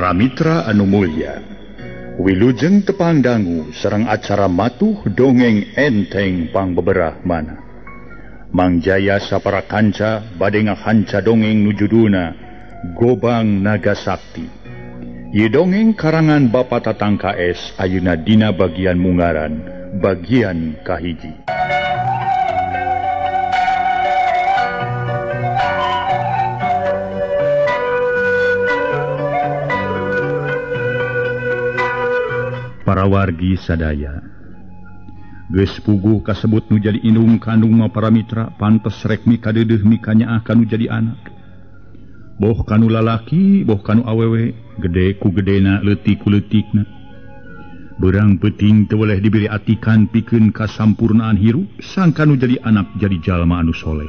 Para mitra anu mulya, wilujeng tepang dangu sareng acara matuh dongeng enteng pangbeberah mana. Mang Jaya sapara kanca bade ngahanca dongeng nu judulna Gobang Naga Sakti. Ieu dongeng karangan Bapak Tatang KS ayeuna dina bagian mungaran bagian kahiji. Para wargi sadaya, geus puguh kasebut nu jadi indung kandung mah para mitra pantes rek mikadeudeuh mikanyaah kanu jadi anak. Boh kanu lalaki, boh kanu awewe, gede ku gedena, leutik ku leutikna. Beurang peuting teu boleh diberi atikan pikeun kasampurnaan hirup, sangka nu jadi anak jadi jalma anu soleh.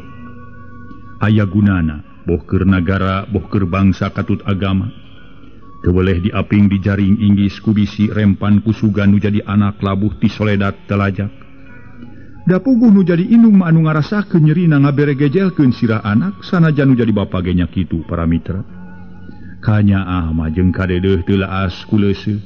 Aya gunana, boh keur nagara, boh keur bangsa katut agama. Teu boleh diaping dijaring inggis ku bisi rempan kusugan nu jadi anak labuh ti soledat telajak. Da puguh nu jadi indung mah anu ngarasakeun nyerina ngaberegejelkeun sirah anak sanajan nu jadi bapa ge nya kitu para mitra. Kanyaah mah jeung kadeudeuh teu laas ku leuseuh.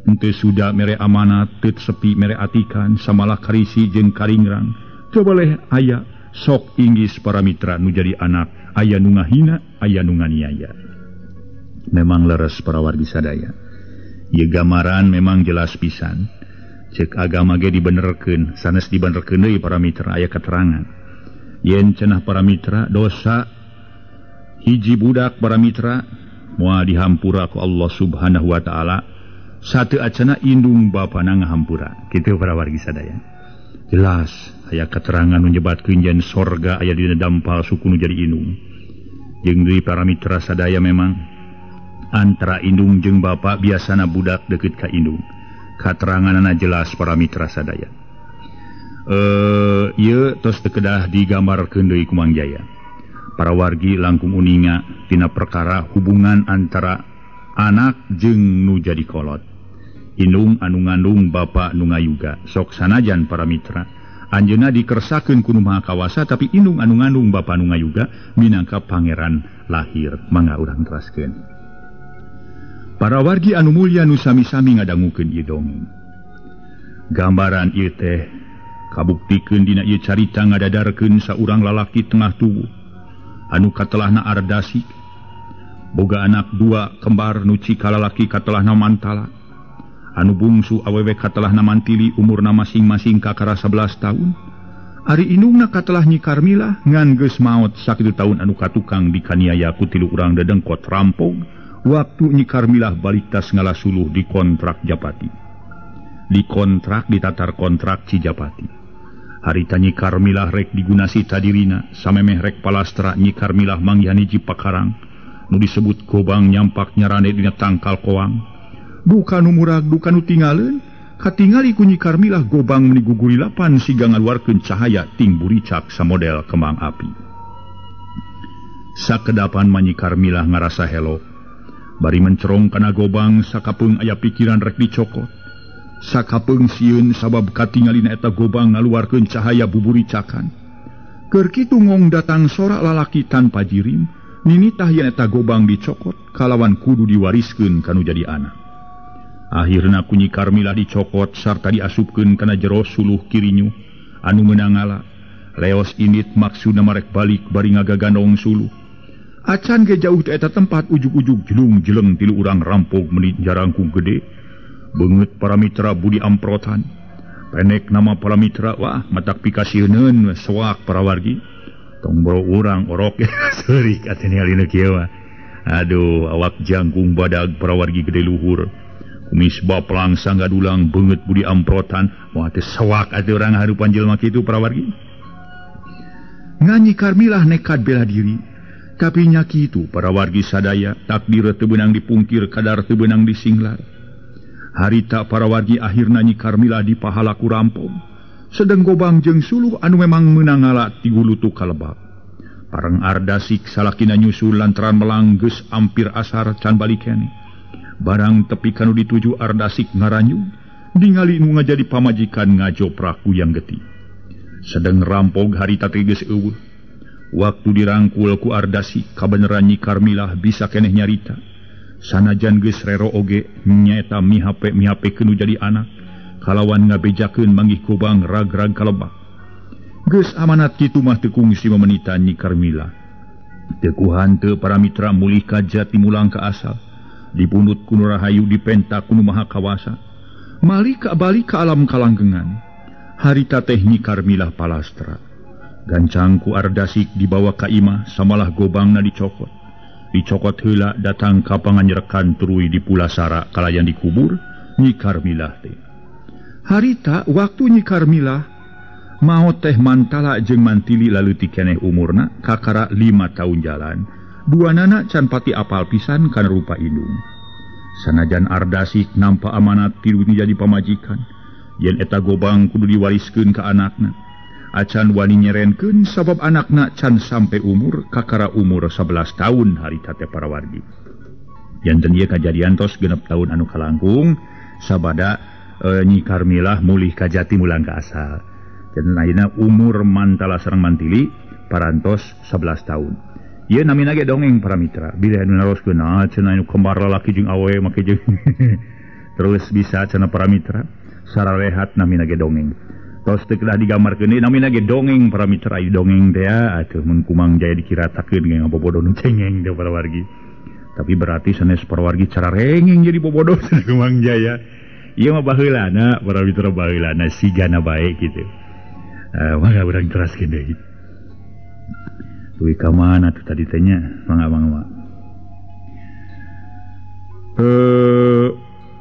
Henteu suda mere amanat, teu sepi mere atikan, samalah karisi jeung karingrang. Teu boleh aya sok inggis para mitra nu jadi anak, aya nu ngahina, aya nu nganiaya. Memang leres para wargi sadaya. Ieu gambaran memang jelas pisan. Cek agama ge dibenerkeun, sanes dibenerkeun deui para mitra aya keterangan. Yen cenah para mitra dosa hiji budak para mitra moal dihampura ku Allah Subhanahu wa taala sateu acana indung bapana ngahampura. Kitu para wargi sadaya. Jelas aya keterangan nu nyebatkeun yen sorga aya dina dampal suku nu jadi indung. Jeung deui para mitra sadaya memang antara indung jeung bapa biasana budak deket ka indung. Kateranganana jelas para mitra sadaya. Ieu tos teu kedah digambarkeun deui ku Mang Jaya. Para wargi langkung uninga tina perkara hubungan antara anak jeung nu jadi kolot. Indung anu ngandung bapa nu ngayuga. Sok sanajan para mitra anjeunna dikersakeun ku Nu Maha Kawasa tapi indung anu ngandung bapa nu ngayuga minangka pangeran lahir. Mangga urang teraskeun. Para wargi anu mulya nu sami-sami ngadangukeun ieu dongeng. Gambaran ieu teh kabuktikeun dina ieu carita ngadadarkeun saurang lalaki tengah tubuh anu katelahna Ardasik. Boga anak dua kembar nu cika lalaki katelahna Mantala. Anu bungsu awewe katelahna Mantili umurna masing-masing kakara 11 tahun. Ari indungna katelah Nyi Karmilah ngan geus maot sakitu taun anu katukang dikaniaya ku tilu urang dedengkot rampog. Waktu Nyi Karmilah balik tas ngalah suluh di kontrak Japati. Di kontrak ditatar kontrak Cijapati. Harita Nyi Karmilah rek digunasi tadirina, samemeh rek palastra Nyi Karmilah manggihan hiji pakarang nu disebut gobang nyampak nyarane dina tangkal koang. Duka nu murag duka nu tingaleun, katingali ku Nyi Karmilah gobang meni gugurilapan siga ngaluarkeun cahaya ting buricak samodel kembang api. Sakedapan mah Nyi Karmilah ngarasa helo. Bari mencerong kana gobang sakapeung aya pikiran rek dicokot. Sakapeung sieun sabab katingalina eta gobang ngaluarkeun cahaya buburicakan. Keur kitu ngong datang sorak lalaki tanpa jirim, ninitah yen eta gobang dicokot kalawan kudu diwariskeun kanu jadi anak. Akhirna ku Nyi Karmilah dicokot sarta diasupkeun kana jero suluh kirinyu anu meunang ngala. Leos indit maksudna marek balik bari ngagagandong suluh. Acan ge jauh ti eta tempat ujug-ujug jelung-jeleng tilu urang rampog meni jarangkung gede. Beungeut para mitra budi amprotan. Pendek nama para mitra wah matak pikasieuneun soak para wargi. Tong boro urang orok seurik atuh ningali nu kieu mah. Aduh awak jangkung badag para wargi gede luhur. Kumis baplang sanggadulang beungeut budi amprotan. Wah teh soak atuh urang harupan jelema kitu para wargi. Ngan Nyi Karmilah nekat bela diri. Tapi nya kitu para wargi sadaya takdir teu beunang dipungkir kadar teu beunang disinglar. Harita para wargi akhirna Nyi Karmilah dipahala ku rampog. Sedeng gobang jeung suluh anu memang meunang ngala ti gulutu kalebak. Pareng Ardasik salakina nyusul lantaran melang geus ampir asar can balik keneh. Barang tepi kanu dituju Ardasik ngaranyu, ningali nu ngajadi pamajikan ngajoprak ku yang getih. Sedeng rampog harita teh geus eueuh. Waktu dirangkul ku Ardasik kabeneran Nyi Karmilah bisa keneh nyarita. Sanajan geus rero oge nyaeta mihape-mihapekeun nu jadi anak kalawan ngabejakeun manggih gobang rag-rag kalebak. Geus amanat kitu mah teu kungsi memenitan Nyi Karmila. Teu kuhanteu para mitra mulih ka jati mulang ka asal. Dipundut ku nu rahayu dipenta ku nu maha kawasa. Malik ka balik ka alam kalanggengan. Harita teh Nyi Karmilah palastra. Gancang ku Ardasik dibawa ka imah samalah gobangna dicokot. Dicokot heula datang ka panganyerekan tuluy dipulasara kalayan dikubur Nyi Karmilah teh. Harita waktu Nyi Karmilah maot teh Mantala jeung Mantili laleutik keneh umurna kakara 5 tahun jalan. Duanana can pati apal pisan kana rupa indung. Sanajan Ardasik nampa amanat tilu jadi pamajikan, yen eta gobang kudu diwariskeun ka anakna. Acan wani nyerenkeun sabab anakna can sampai umur kakara umur 11 tahun harita teh para wargi. Janten ieu kajadian tos 6 tahun anu kalangkung sabada Nyi Karmilah mulih ka jati mulang ka asal. Janten ayeuna umur Mantala sareng Mantili parantos 11 tahun. Ieu namina ge dongeng para mitra. Bilih anu naroskeun cenah anu kembar lalaki jeung awewe make jeung terus bisa cenah para mitra sararehat namina ge dongeng. Tos teu kedah digambarkeun deui namina ge dongeng para mitra. Ieu dongeng teh atuh mun Kumang Jaya dikiratakeun ge ngabobodo nu cengeng teh para wargi. Tapi berarti sanes para wargi cara rengeng jadi bobodo Kumang Jaya. Ieu mah baheulana para mitra baheulana sigana bae kitu. Mangga urang teraskeun deui. Duwi ka mana tuh tadi teh nya? Mangga mangga.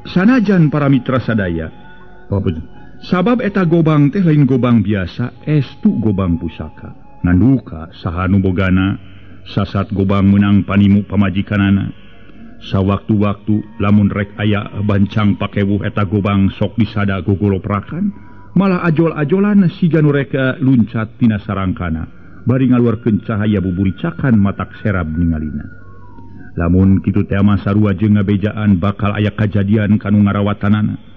Sanajan para mitra sadaya. Sabab eta gobang teh lain gobang biasa, estu gobang pusaka. Nganduka saha nu bogana, sasat gobang meunang panimu pamajikanana. Sawaktu-waktu lamun rek aya bancang pakewuh eta gobang sok disada gogoloprakan, malah ajol-ajolan siga nu rek luncat tina sarangkana, bari ngaluarkeun cahaya buburicakan matak serab ningalina. Lamun kitu teh mah sarua jeung ngabejaan bakal aya kajadian kanu ngarawatanana.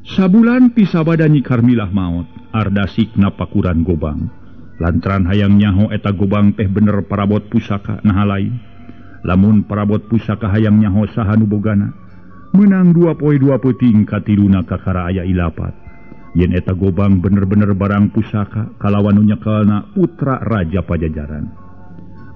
Sabulan pisabada Nyi Karmilah maot, Ardasik napakuran gobang. Lantaran hayang nyaho eta gobang teh bener parabot pusaka naha lain. Lamun parabot pusaka hayang nyaho saha nu bogana, meunang 2 poe 2 peuting katiluna kakara aya ilapat. Yen eta gobang bener-bener barang pusaka kalawan nu nyekelna putra raja Pajajaran.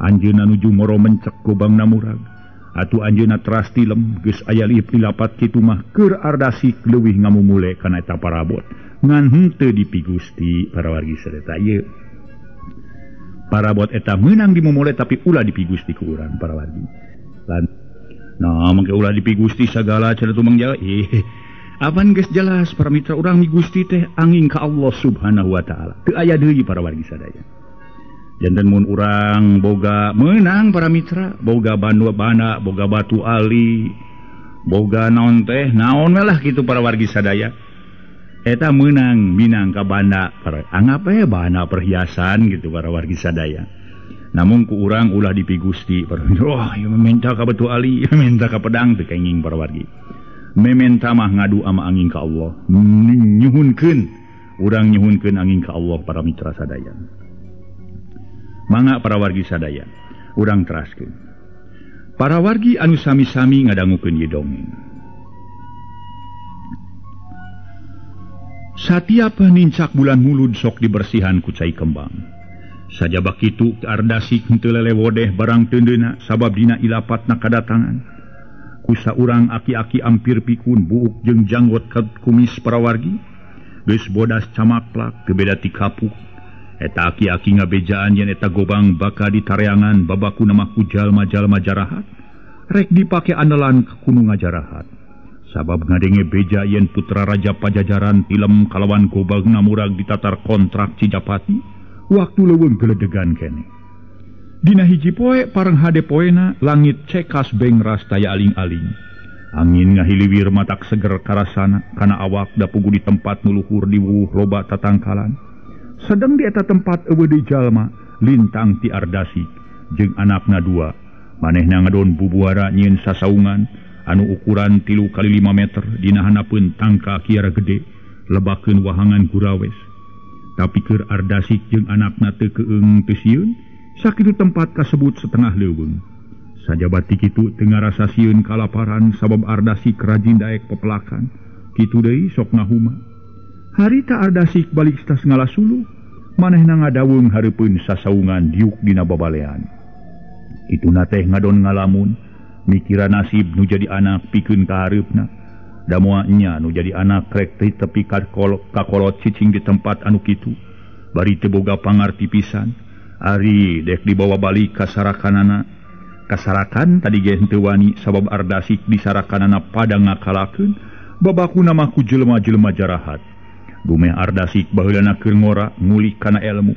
Anjeunna nuju moro mencek gobang namurag. Atuh anjeunna teras tilem geus aya ilapat kitu mah keur Ardasik leuwih ngamumule kana eta parabot. Ngan henteu dipigusti para wargi sadaya ieu. Parabot eta meunang dimumule tapi ulah dipigusti ku urang para wargi. Lan nah mangke ulah dipigusti sagala cenah Tumang Jaya. Apan geus jelas para mitra urang migusti teh angin ka Allah Subhanahu wa taala. Teu aya deui para wargi sadaya. Janten mun urang boga meunang para mitra, boga banua bana, boga batu ali, boga naon teh, naon we lah kitu para wargi sadaya. Eta meunang minang ka banda, para anggap we banda perhiasan gitu para wargi sadaya. Namun ku urang ulah dipigusti para wah ieu menta ka batu ali, menta ka pedang teu kenging para wargi. Mementa mah ngadu ama angin ka Allah, nyuhunkeun urang nyuhunkeun angin ka Allah para mitra sadaya. Mangga para wargi sadaya, urang teraskeun. Para wargi anu sami-sami ngadangukeun ieu dongeng. Satiap nincak bulan mulud sok dibersihan ku cai kembang. Sajaba kitu Ardasik henteu lelewodeh barang teundeuna sabab dina ilapatna kadatangan. Ku saurang aki-aki ampir pikun buuk jeung janggot ka kumis para wargi, geus bodas camaklak teu beda ti kapuk. Eta aki-aki ngabejaan yen eta gobang bakal ditareangan babaku nama ku jalma-jalma jarahat, rek dipake andalan ka kunu ngajarahat. Sabab ngadenge beja yen putra raja Pajajaran tilem kalawan gobang namurag ditatar kontrak Cijapati, waktu leuweung geledegan kene. Dina hiji poe pareng hade poena langit cekas bengras taya aling-aling. Angin ngahiliwir matak seger karasana kana awak da pugu di tempat nu luhur diwuh loba tatangkalan. Sedang di eta tempat eueuh deui jalma lintang ti Ardasik jeung anakna dua. Manehna ngadon bubuara nyieun sasaungan anu ukuran 3 kali 5 meter dina handapeun tangka kiara gede lebakeun wahangan gurawes. Tapi keur Ardasik jeung anakna teu keung teu sieun, sakitu tempat kasebut setengah leuweung. Sajabati kitu teu ngarasa sieun kalaparan sabab Ardasik rajin daek pepelakan. Kitu deui sok ngahuma. Harita Ardasik balik tas ngalasuluh, manehna ngadaweung hareupeun sasaungan diuk dina babalean. Kituna teh ngadon ngalamun, mikiran nasib nu jadi anak pikeun ka hareupna. Da moal nya nu jadi anak rek teh tepi kakolot cicing di tempat anu kitu. Bari teu boga pangarti pisan. Ari dek dibawa balik ka sarakanana. Kasarakan tadi ge henteu wani sabab Ardasik di sarakanana pada ngakalakeun babakuna mah ku jelema-jelema jarahat. Dumeh Ardasik baheulana keur ngora ngulik kana elmu.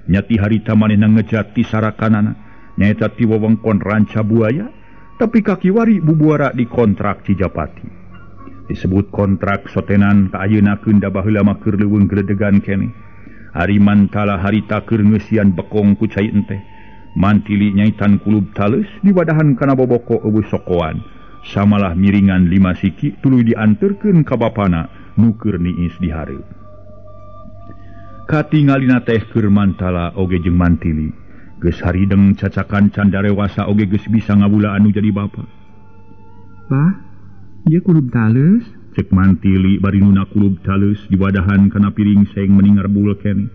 Nyati harita manehna ngejat ti sarakanana nyaeta ti wewengkon Ranca Buaya tapi kakiwari bubuara dikontrak Cijapati. Disebut kontrak sotenan ka ayeuna keun da baheula mah keur leuweung geledegan keneh. Ari Mantala harita keur ngeusian bekong ku cai enteh. Mantili nyaitan kulub taleus diwadahan kana boboko eueuh sokoan. Samalah miringan 5 siki tuluy dianterkeun ka bapana nu keur niis di hareup. Katingalina teh keur Mantala oge jeung Mantili. Geus harideng cacakan candarewasa oge geus bisa ngabula anu jadi bapa. Bah, ieu kulub taleus? Cek Mantili bari nuna kulub taleus diwadahan kana piring seng meni ngarbul keneh.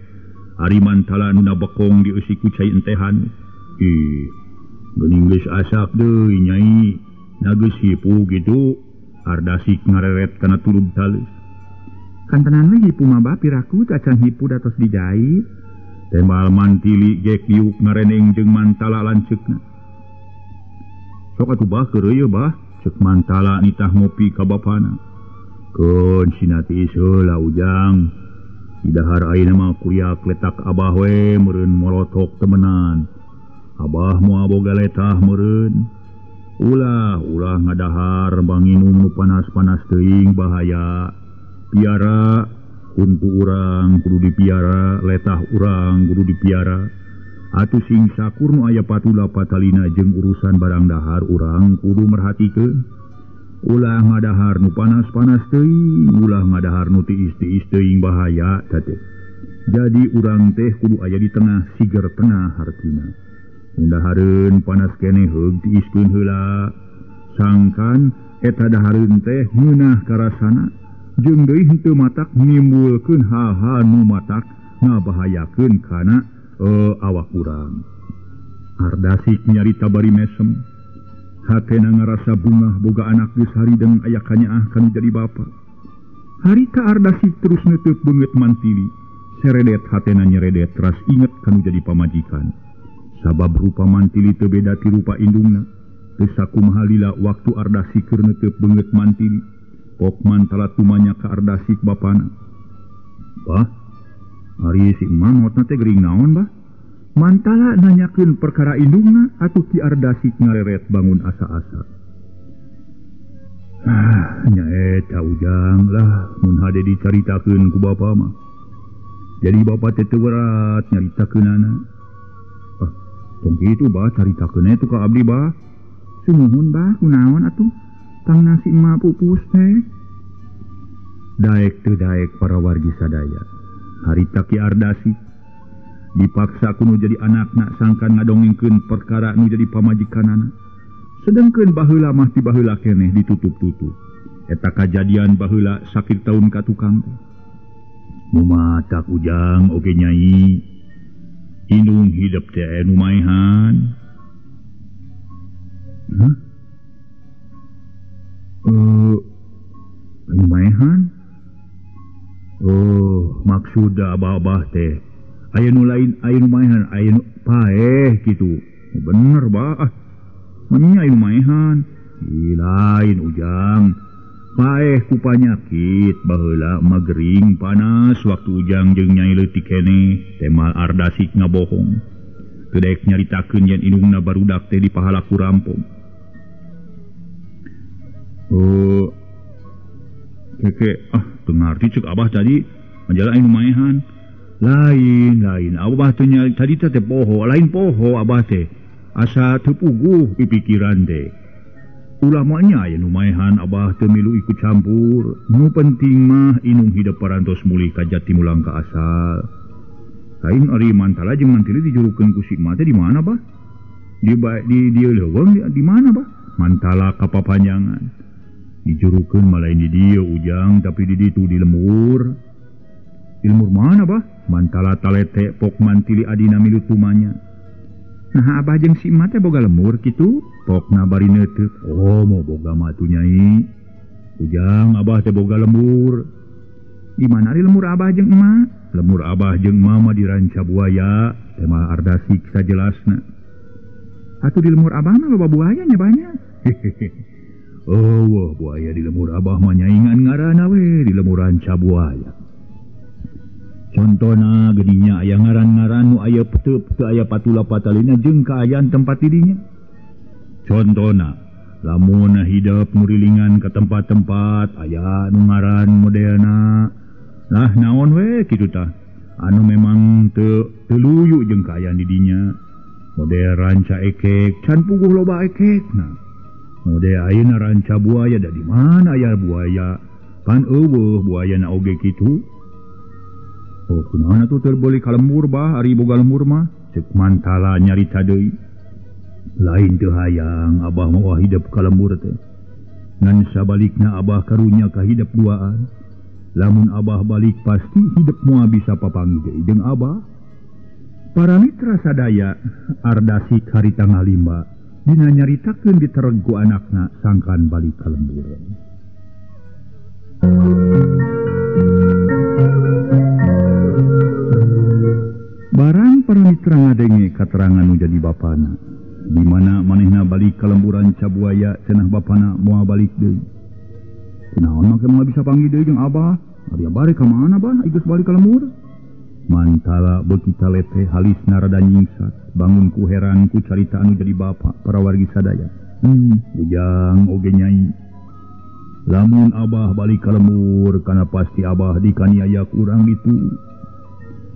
Ari Mantala nuna bekong dieusi ku cai entehan. Ih, geuning geus asak deui nyai. Na geus hipu kitu. Ardasik ngareret kana tulub taleus. Kantenan we hipu mah bah piraku acan hipu datos dijait. Tembal Mantili gek diuk ngareneng jeung Mantala lanceukna. Sok atuh bah keur ieu bah, cek Mantala nitah ngopi ka bapana. Keun sina tiis heula ujang. Didahar ayeuna mah kuriak letak abah we meureun molotok temenan. Abah moal boga letah meureun. Ulah ulah ngadahar banginum nu panas-panas teuing bahaya. Piara huntu urang kudu dipiara, letah urang kudu dipiara. Atuh sing sakur nu aya patula patalina jeung urusan barang dahar urang kudu merhatikeun. Ulah ngadahar nu panas-panas teuing, ulah ngadahar nu tiis-tiis teuing bahaya teh. Jadi urang teh kudu aya di tengah, siger tengah hartina. Mundahareun panas keneh heug tiiskeun heula. Sangkan eta dahareun teh ngeunah karasana jeung deui henteu matak nimbulkeun hal-hal nu matak ngabahayakeun kana awak urang. Ardasik nyarita bari mesem. Hatena ngarasa bungah boga anak geus harideng aya kanyaah kanu jadi bapa. Harita Ardasik terus neuteuk beungeut Mantili. Seredet hatena nyeredet teras inget kanu jadi pamajikan. Sabab rupa Mantili teu beda ti rupa indungna. Teu sakumaha lila waktu Ardasik keur neuteuk beungeut Mantili. Pok Mantala tumanya ka Ardasik bapana. Bah, ari si mamotna teh gering naon bah? Mantala nanyakeun perkara indungna atuh Ki Ardasik ngareret bangun asa-asa. Ah, nyaeta ujang lah mun hade dicaritakeun ku bapa mah. Jadi bapa teh teu berat nyaritakeunana. Ah, tong kitu bah caritakeun eta ka abdi bah. Sumuhun bah kunaon atuh? Tang nasi emak pupus teh. Daek teu daek para wargi sadaya. Harita Ki Ardasik dipaksa kuno jadi anakna sangkan ngadongengkeun perkara nu jadi pamajikanana. Sedengkeun baheula mah ti baheula keneh ditutup-tutup. Eta kajadian baheula sakit taun ka tukang teh. Mumatak ujang oge nyai. Indung hidep teh aya nu maehan. Hah? Anu maehan? Oh, maksud abah-abah teh aya nu lain, aya nu maehan, aya nu paeh kitu. Bener bah. Manya aya nu maehan. Ih, lain ujang. Paeh ku panyakit baheula mah gering panas waktu ujang jeung nyai leutik keneh. Temal Ardasik ngabohong. Teu daek nyaritakeun yen indungna barudak teh dipahala ku rampong. Oh, keke ah teu ngarti ceuk abah tadi majalah aya nu maehan. Lain lain abah teh tadi teh poho, lain poho abah teh. Asa teu puguh pipikiran teh. Ulah mah nya aya nu maehan abah teu milu ikut campur. Nu penting mah inung hidup parantos mulih ka jati mulang ka asal. Lain ari Mantala jeung Mantili dijurukeun ku si emak teh di mana bah? Di di leuweung di mana bah? Mantala ka papanjangan. Dijurukeun mah lain di dieu Ujang tapi di ditu di lembur. Di lembur mana bah? Mantala talete pok mantili adina milu tumanya. Nah abah jeung si emak teh boga lemur kitu? Pokna bari neuteuk. Oh mau boga mah atuh nyai. Ujang abah teh boga lembur. Di mana di lemur abah jeung emak? Lemur abah jeung mama di Ranca Buaya, tema Ardasik sajelasna. Atuh di lemur abah mah loba buaya nya banyak. Oh, wah, buaya di lemur abah mah nyaingan ngaranna we di lemur Ranca Buaya. Contona geudinya aya ngaran-ngaran nu aya peteup teu aya patula-patalina jeung kaayaan tempat didinya. Contona lamun hidep murilingan ke tempat-tempat aya nu ngaran modelna. Nah naon we kitu tah anu memang teu luyu jeung kaayaan didinya. Model Ranca Ekek can puguh loba ekek. Nah model ayeuna Ranca Buaya da di mana aya buaya? Pan eueuh buayana oge kitu. Oh kunaon atuh teu beuli ka lembur bah ari boga lembur mah? Ceuk Mantala nyarita deui. Lain teu hayang abah mah hidep ka lembur teh. Ngan sabalikna abah karunya ka hidep duaan. Lamun abah balik pasti hidep moal bisa papanggih deui jeung abah. Para mitra sadaya Ardasik harita ngalimba dina nyaritakeun ditereg ku anakna sangkan balik ka lembur. Barang para mitra ngadenge katerangan nu jadi bapana. Di mana manehna balik ka lembur Ranca Buaya cenah bapana moal balik deui. Kunaon make moal bisa panggih deui jeung abah? Ari abah rek ka mana bah geus balik ka lembur? Mantala beuki talete halisna rada nyingsat, bangun ku heran ku carita anu jadi bapa para wargi sadaya. Ujang oge nyai. Lamun abah balik ka lembur kana pasti abah dikaniaya ku urang ditu.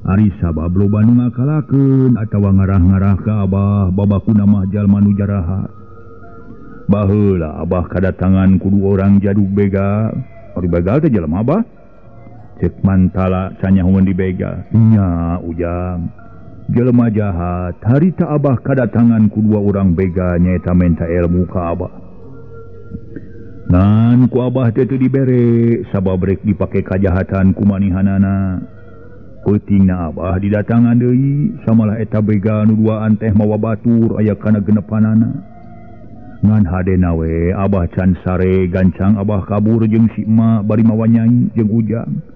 Ari sabab loba nu ngakalakeun atawa ngarah-ngarah ka abah babakuna mah jalma nu jarahat. Baheula abah kadatangan ku dua orang jadug begal. Ari begal teh jelema abah? Cek Mantala sanyahueun di begal. Nya Ujang, jelema jahat. Harita abah kadatangan ku dua orang begal nyaeta menta ilmu ka abah. Ngan ku abah teh teu dibere sabab rek dipake kajahatan ku manihanana. Peutingna abah didatangan deui samalah eta begal nu duaan teh mawa batur aya kana genepanana. Ngan hadena we abah can sare gancang abah kabur jeung si emak bari mawa nyai jeung Ujang.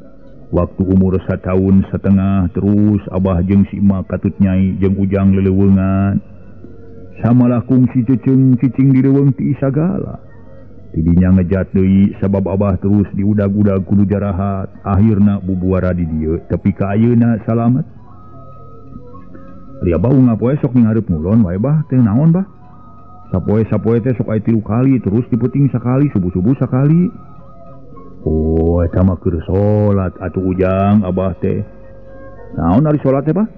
Waktu umur 1,5 tahun terus abah jeung si emak katut nyai jeung Ujang leleuweungan. Samalah kungsi ceceng cicing di leuweung ti sagala. Tidinya ngejat deui sabab abah terus diudag-udag kudu jarahat. Akhirna bubuara di dieu tepi ka ayeuna salamet. Ari abah unggal poe sok ngareup ngulon wae bah teh naon bah? Sapoe-sapoe teh sok aya 3 kali terus diputing sakali subuh-subuh sakali. Oh eta mah keur salat atuh Ujang abah teh. Naon ari salat teh bah?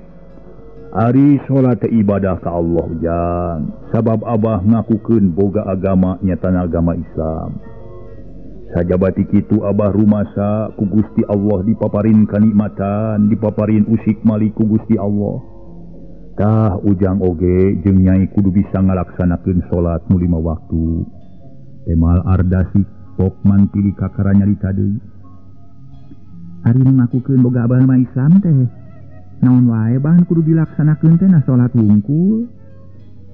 Ari salat teh ibadah ka Allah Ujang. Sabab abah ngakukeun boga agama nyatana agama Islam. Sajabati kitu abah rumasa ku Gusti Allah dipaparin kanikmatan, dipaparin usik malik ku Gusti Allah. Tah Ujang oge jeung nyai kudu bisa ngalaksanakeun salat nu 5 waktu. Temal Ardasik pok mantili kakara nyarita deui. Ari nu ngakukeun boga agama Islam teh naon wae bah kudu dilaksanakeun teh na salat wungkul.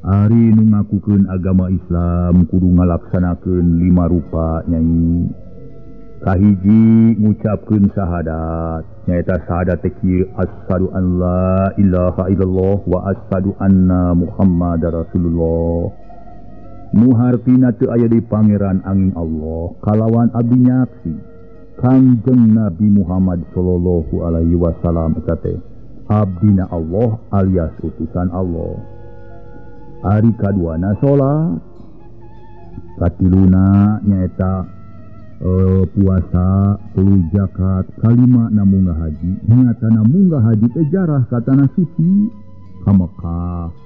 Ari nu ngakukeun agama Islam kudu ngalaksanakeun 5 rupa nyai. Kahiji ngucapkeun syahadat nyaeta syahadat teh kieu asyhadu an la ilaha illallah wa asyhadu anna muhammadar rasulullah. Nu hartina teu aya di pangeran angin Allah kalawan abdi nyaksi Kangjeng Nabi Muhammad sallallahu alaihi wasallam eta teh abdina Allah alias utusan Allah. Ari kaduana salat, katiluna nyaeta puasa, tuluy zakat, kalima na munggah haji. Nyatana munggah haji teh jarah ka tanah suci ka Mekah.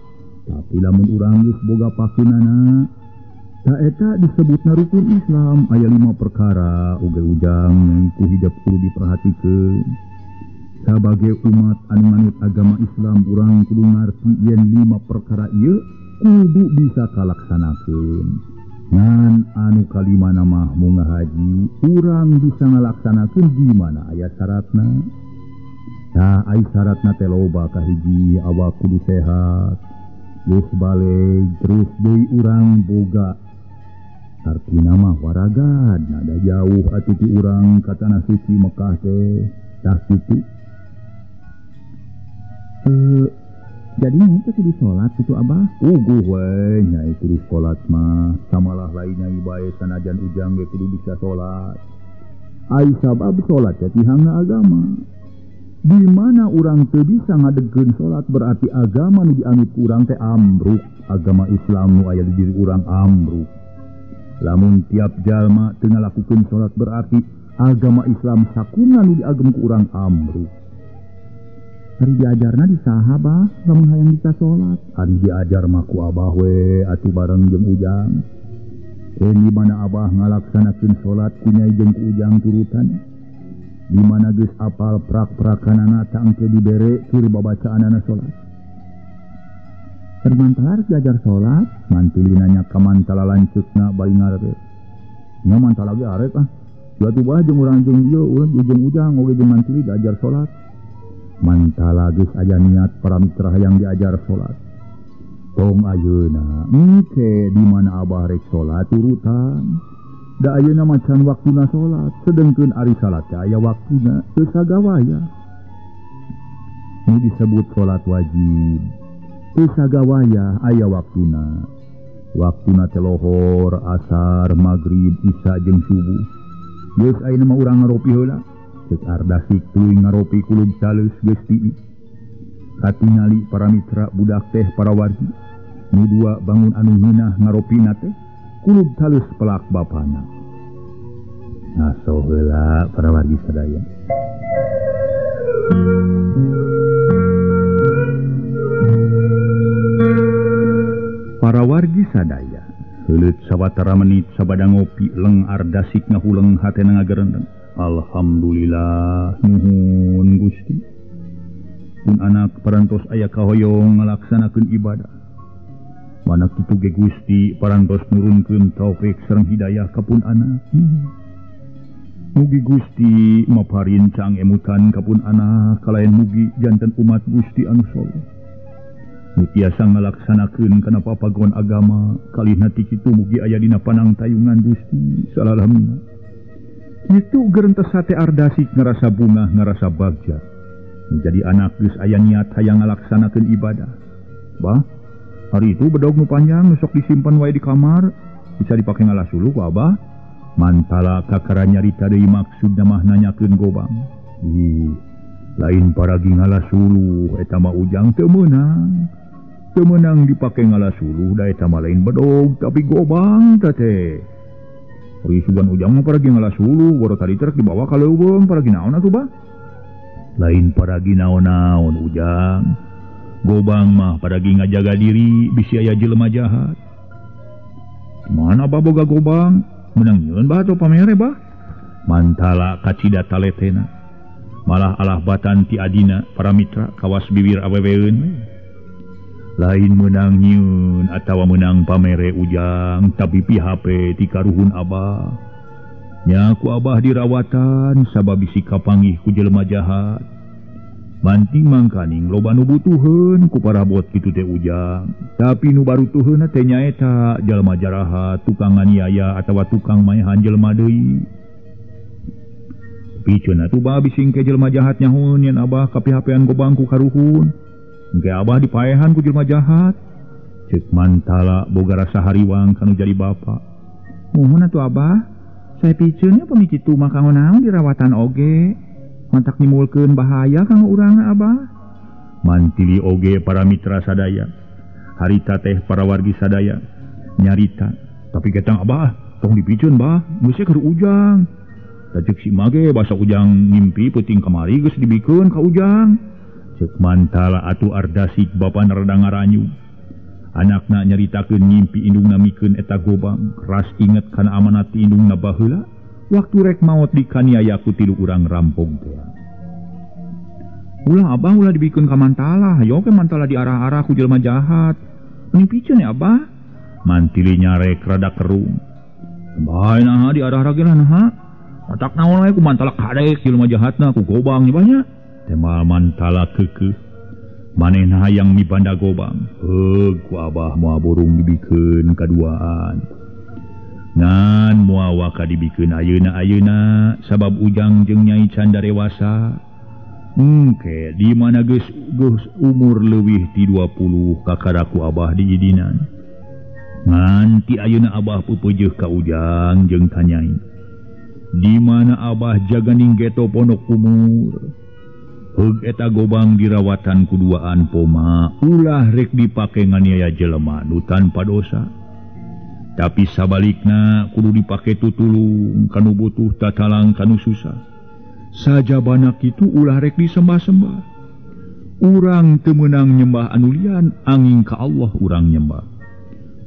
Tapi lamun urang geus boga pakunana ta eta disebutna rukun Islam. Aya 5 perkara oge Ujang yang ku hidup kudu diperhatikeun. Sabagai umat anu manut agama Islam urang kudu ngarti yen 5 perkara ieu Kudu bisa kalaksanakeun. Ngan anu kalimana mah munga haji urang bisa ngalaksanakeun di mana aya syaratna. Tah ai syaratna teh loba kahiji awak kudu sehat. Geus baleg terus deui urang boga artina mah waragad nada jauh atuh ti urang ka tanah suci Mekah teh tah kitu. Jadi nyai teh kudu salat kitu Abah? Uguh we nyai kudu salat mah samalah lain nyai bae sanajan ujang ge kudu bisa salat. Ai sabab salat teh tihangna agama. Di mana urang teu bisa ngadegkeun salat berarti agama nu dianut ku urang teh ambruk, agama Islam nu aya di diri urang ambruk. Lamun tiap jalma teu ngalakukeun salat berarti agama Islam sakuna nu diagem ku urang ambruk. Ari diajarna di saha Bah lamun hayang bisa salat? Ari diajar mah ku Abah we atuh bareng jeung Ujang. Di mana Abah ngalaksanakeun salat ku nyai jeung ku Ujang turutan. Di mana geus apal prak-prakanana tah engke dibere keur babacaanana salat. Ari mantala harus diajar salat? Mantili nanya ka mantala lanceukna bari ngarep. Nya mantala ge arek ah. Atuh bah jeung urang jeung ieu urang jeung Ujang oge jeung mantili diajar salat. Mantala geus aya niat para mitra hayang diajar salat. Tong ayeuna engke di mana Abah rek salat turutan. Da ayeuna macan waktuna salat, sedengkeun ari salat teh aya waktuna teu sagawaya. Nu disebut salat wajib teu sagawaya aya waktuna. Waktuna teh lohor, asar, magrib, isya jeung subuh. Geus ayeuna mah urang ngaropi heula. Cek Ardasik tuluy ngaropi kulub caleus geus tii. Katingali para mitra budak teh para wargi. Nu dua bangun anu ngeunah ngaropina teh kulub caleus pelak bapana. Ngaso heula para wargi sadaya. Para wargi sadaya, heuleut sawatara menit sabada ngopi leng Ardasik ngahuleng hatena ngagerendeng. Alhamdulillah nuhun Gusti. Pun anak parantos aya kahoyong ngalaksanakeun ibadah. Mana kitu ge Gusti parantos nurunkeun taufik sareng hidayah ka pun anak. Mugi Gusti maparin cang emutan ka pun anak kalayan mugi janten umat Gusti anu soleh. Nu tiasa ngalaksanakeun kana papagon agama kalihna ti kitu mugi aya dina panangtayungan Gusti salalamina. Itu gerentes hate Ardasik ngerasa bungah ngerasa bagja. Menjadi anak geus aya niat hayang ngalaksanakeun ibadah. Bah, hari itu bedog nu panjang nu sok disimpan wae di kamar, bisa dipake ngalah suluh ku Abah. Mantala kakara nyarita deui maksudna mah nanyakeun gobang. Ih, lain paragi ngalah suluh eta mah Ujang teu meunang. Teu meunang dipake ngalah suluh da eta mah lain bedog tapi gobang teh teh. Ari sugan Ujang mah paragi ngalah suluh, boro tadi trek dibawa ka leuweung paragi naon atuh bah? Lain paragi naon-naon Ujang. Gobang mah paragi ngajaga diri bisi aya jelema jahat. Mana bah boga gobang? Meunang nyieun bah atuh pamere bah? Mantala kacida taletena. Malah alah batan ti adina para mitra kawas bibir aweweun. Lain meunang nyieun atawa meunang pamere Ujang tapi PHP ti karuhun Abah. Nya ku Abah dirawatan sabab bisi kapanggih ku jelema jahat. Manting mangkaning loba nu butuheun ku parabot kitu teh Ujang. Tapi nu barutuheunna teh nyaeta jelema jarahat, tukang nganiaya atawa tukang maehan jelema deui. Piceun atuh bah bising ke jelema jahat nyahoeun yen Abah kapihapean gobang ku karuhun. Engke Abah dipaehan ku jelema jahat. Ceuk Mantala boga rasa hariwang kanu jadi bapa. Muhun atuh Abah, saya piceunnya pami kitu mah kanggo naon dirawatan oge. Mantak nimulkeun bahaya kanggo urangna Abah. Mantili oge para mitra sadaya. Harita teh para wargi sadaya nyarita, tapi ketang Abah tong dipiceun bah, geus keur Ujang. Da ceuk si mage basa Ujang ngimpi peuting kamari geus dibikeun ka Ujang. Ceuk Mantala atuh Ardasik bapana rada ngaranyu. Anakna nyaritakeun ngimpi indungna mikeun eta gobang, ras inget kana amanat ti indungna baheula. Waktu rek maot dikaniaya ku tilu urang rampung teh. Ulah Abah ulah dibikeun ka Mantala, hayo ke Mantala diarah-arah ku jelema jahat. Meni piceun ya Abah. Mantili nyarek rada kerung. Bae naha diarah ge naha. Otak naon we ku Mantala kadek jelema jahatna ku gobang nya banyak. Temal Mantala keukeuh. Manehna hayang mibanda gobang. Heug ku Abah moal burung dibikeun kaduaan. Ngan moal waka dibikeun ayeuna-ayeuna sabab Ujang jeung Nyai can darewasa. Engke di mana geus umur leuwih ti 20 kakara ku Abah diidinan. Ngan ti ayeuna Abah peupeujeuh ka Ujang jeung ka Nyai. Di mana Abah jaganing geto pondok umur. Heug eta gobang dirawatan kuduaan poma ulah rek dipake nganiaya jelema nu tanpa dosa. Tapi sabalikna kudu dipake tutulung kanu butuh tatalang kanu susah. Sajabana kitu ulah rek disembah-sembah. Urang teu meunang nyembah anu lian angin ka Allah urang nyembah.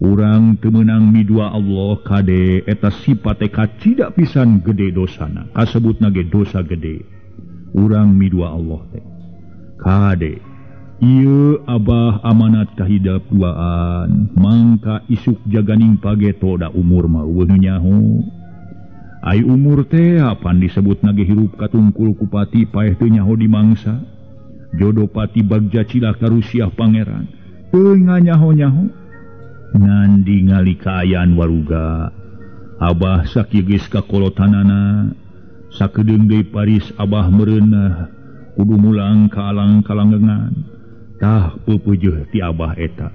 Urang teu meunang midua Allah kade eta sifat teh kacida pisan gede dosana. Kasebutna ge dosa gede. Urang midua Allah teh. Kade ieu Abah amanat kahidap duaan mangka isuk jaganing pageto da umur mah eueuh nu nyaho. Ai umur teh apan disebutna ge hirup katungkul kupati paeh teu nyaho dimangsa. Jodoh pati bagja cilaka Rusiah pangeran teu nganyaho-nyaho. Ngan ningali kaayaan waruga Abah sakieu geus kakolotanana. Sakedeung deui Paris Abah meureunah kudu mulang ka alang kalanggengan. Tah peupeujeuh ti Abah eta.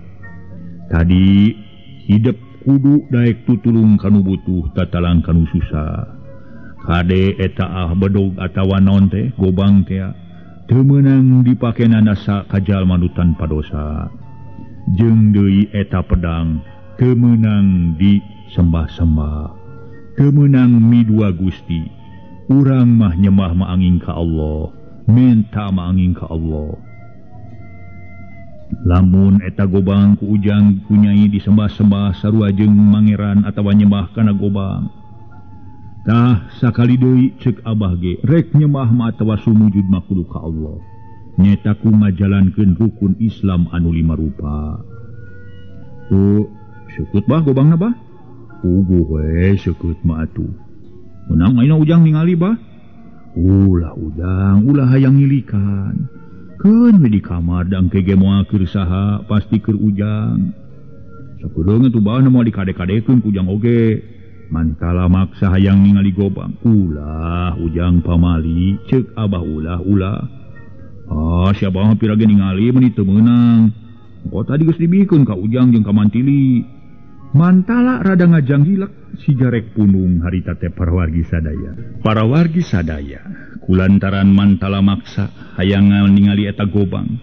Tadi hidep kudu daek tutulung kanu butuh tatalang kanu susah. Kade eta ah bedog atawa naon teh gobang teh teu meunang dipake nasa ka jalma nu tanpa dosa. Jeung deui eta pedang teu meunang disembah-sembah. Teu meunang midua Gusti. Urang mah nyembah maanging ka Allah, minta maanging ka Allah. Lamun eta gobang ku Ujang ku Nyai disembah-sembah sarua jeung mangeran atawa nyembah kana gobang. Tah sakali deui ceuk Abah ge rek nyembah mah atawa sumujud mah kudu ka Allah. Nyeta ku ngajalankeun rukun Islam anu lima rupa. Oh, seukeut bah gobangna bah? Puguh we seukeut mah atuh. Menang ayeuna Ujang ningali bah? Ulah Ujang, ulah hayang ngilikan. Keun we di kamar dang ke ge moal keur saha, pasti keur Ujang. Sakudeung atuh bah moal dikade-kadekeun ku Ujang oge. Mantala maksa hayang ningali gobang. Ulah Ujang pamali, ceuk Abah ulah ulah. Ah, si Abah mah pira ge ningali meuni teu meunang. Engko tadi geus dibikeun ka Ujang jeung ka Mantili. Mantala rada ngajanggilek si jarek punung harita teh parawargi sadaya. Parawargi sadaya kulantaran Mantala maksa hayang ningali eta gobang.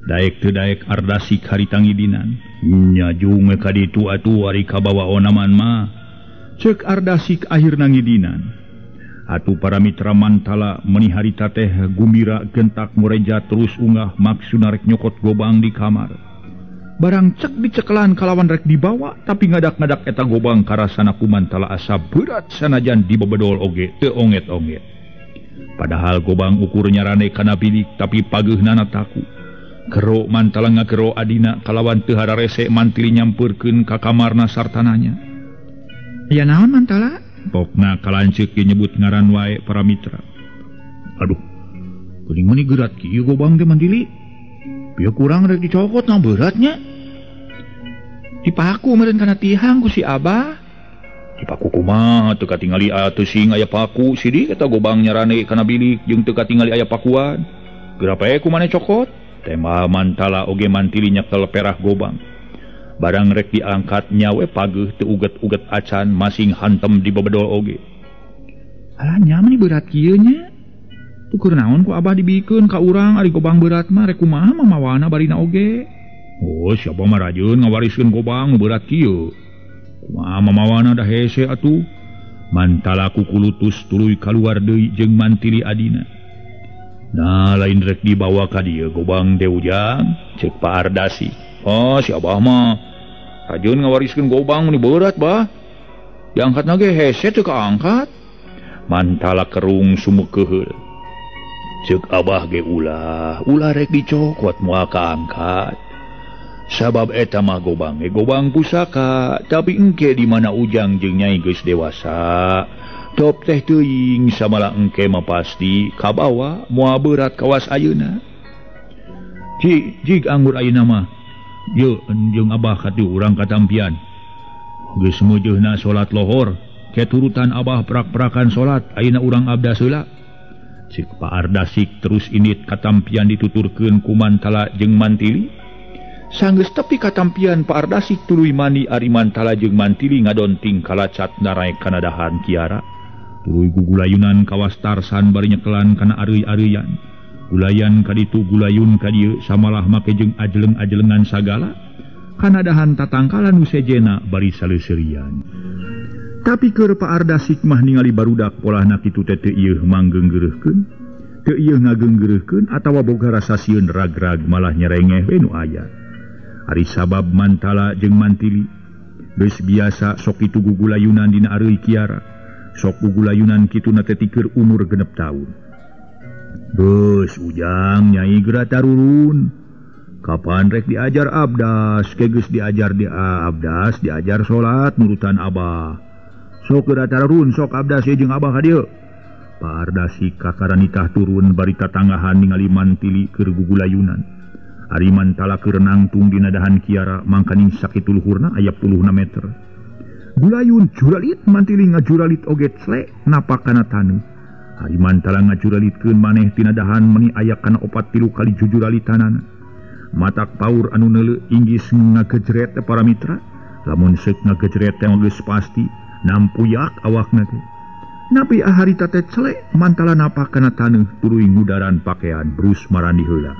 Daek teu daek Ardasik harita ngidinan. Nya jung we ka ditu atuh ari kabawa onaman mah. Ceuk Ardasik akhirna ngidinan. Atuh para mitra Mantala meuni harita teh gumbira gentak mureja terus unggah maksudna rek nyokot gobang di kamar. Barang cek dicekelan kalawan rek dibawa tapi ngadak-ngadak eta gobang karasana ku Mantala asa berat sanajan dibebedol oge teu onget-onget. Padahal gobang ukur nyarane kana bilik tapi pageuhnana taku. Gero Mantala ngagero adina kalawan teu hararese Mantili nyampeurkeun ka kamarna sartananya. Ya naon Mantala? Pokna kalanceuk ge nyebut ngaran wae para mitra. Aduh, geuning meuni geurat kieu gobang teh Mantili. Bieu kurang rek dicokot na beratnya. Dipaku meureun kana tihang ku si Abah. Dipaku kumaha teu katingali atuh sing aya paku sidik eta gobang nyarane kana bilik jeung teu katingali aya pakuan. Geura pae ku maneh cokot. Tema Mantala oge Mantili nyekel perah gobang. Barang rek diangkat nyawe pageuh teu uget-uget acan masing hantem dibebedol oge. Alah nya mah berat kieu nya. Tukur naon ku Abah dibikeun ka urang ari gobang berat mah rek kumaha mah mawana barina oge. Oh, siapa mah rajeun ngawariskeun gobang berat kieu. Kumaha mamawana da hese atuh. Mantala kukulutus tuluy kaluar deui jeung Mantili adina. Nah, lain rek dibawa ka dieu gobang teh Ujang, ceuk Pak Ardasi. Oh, si Abah mah rajeun ngawariskeun gobang meni berat bah. Diangkatna ge hese teu kaangkat. Mantala kerung sumeukeheul. Ceuk Abah ge ulah, ulah rek dicokot moal kaangkat. Sabab eta mah gobang gobang pusaka, tapi engke di mana Ujang jeung Nyai geus dewasa. Top teh teuing samalah engke mah pasti kabawa moal berat kawas ayeuna. Jig anggur ayeuna mah. Ye jeung Abah katuh urang katampian. Geus meujeuna salat lohor, keturutan Abah prak-prakan salat, ayeuna urang abdas heula. Cik Pak Ardasik terus indit katampian dituturkeun ku Mantala jeung Mantili. Sanggeus tepi katampian Pak Ardasik tuluy mandi ari Mantala jeung Mantili ngadonting kalacat naraek kana dahan kiara. Tuluy gugulayunan kawas Tarsan bari nyekelan kana areuy-areuyan. Gulayan kaditu gulayun ka dieu samalah make jeung ajeleng-ajelengan sagala. Kana dahan tatangkalan nu sejena bari saleuseurian. Tapi keur Pak Ardasik mah ningali barudak polahna kitu teh teu ieuh manggeunggeureuhkeun. Teu ieuh ngageunggeureuhkeun atawa boga rasa sieun rag-rag malah nyerengeh we nu aya. Ari sabab Mantala jeung Mantili geus biasa sok kitu gugulayunan dina areuy kiara. Sok gugulayunan kituna teh tikeur umur 6 taun. Geus Ujang Nyai geura tarurun. Kapan rek diajar abdas, ke geus diajar di abdas, diajar salat nurutan Abah. Sok geura tarurun, sok abdas ye jeung Abah ka dieu. Pak Ardasik kakara nitah turun bari tatanggahan ningali Mantili keur gugulayunan. Ari Mantala keur nangtung dina dahan kiara mangkaning sakitu luhurna aya puluhna meter. Gulayun juralit Mantili ngajuralit oge clek napak kana taneuh. Ari Mantala ngajuralitkeun maneh tina dahan meni aya kana 4-3 kali jujuralitanana. Matak paur anu neuleuh inggis ngagejret para mitra, lamun seuk ngagejret teh geus pasti nampuyak awakna teh. Napi harita teh celek Mantala napak kana taneuh tuluy ngudaran pakean brus marandi heula.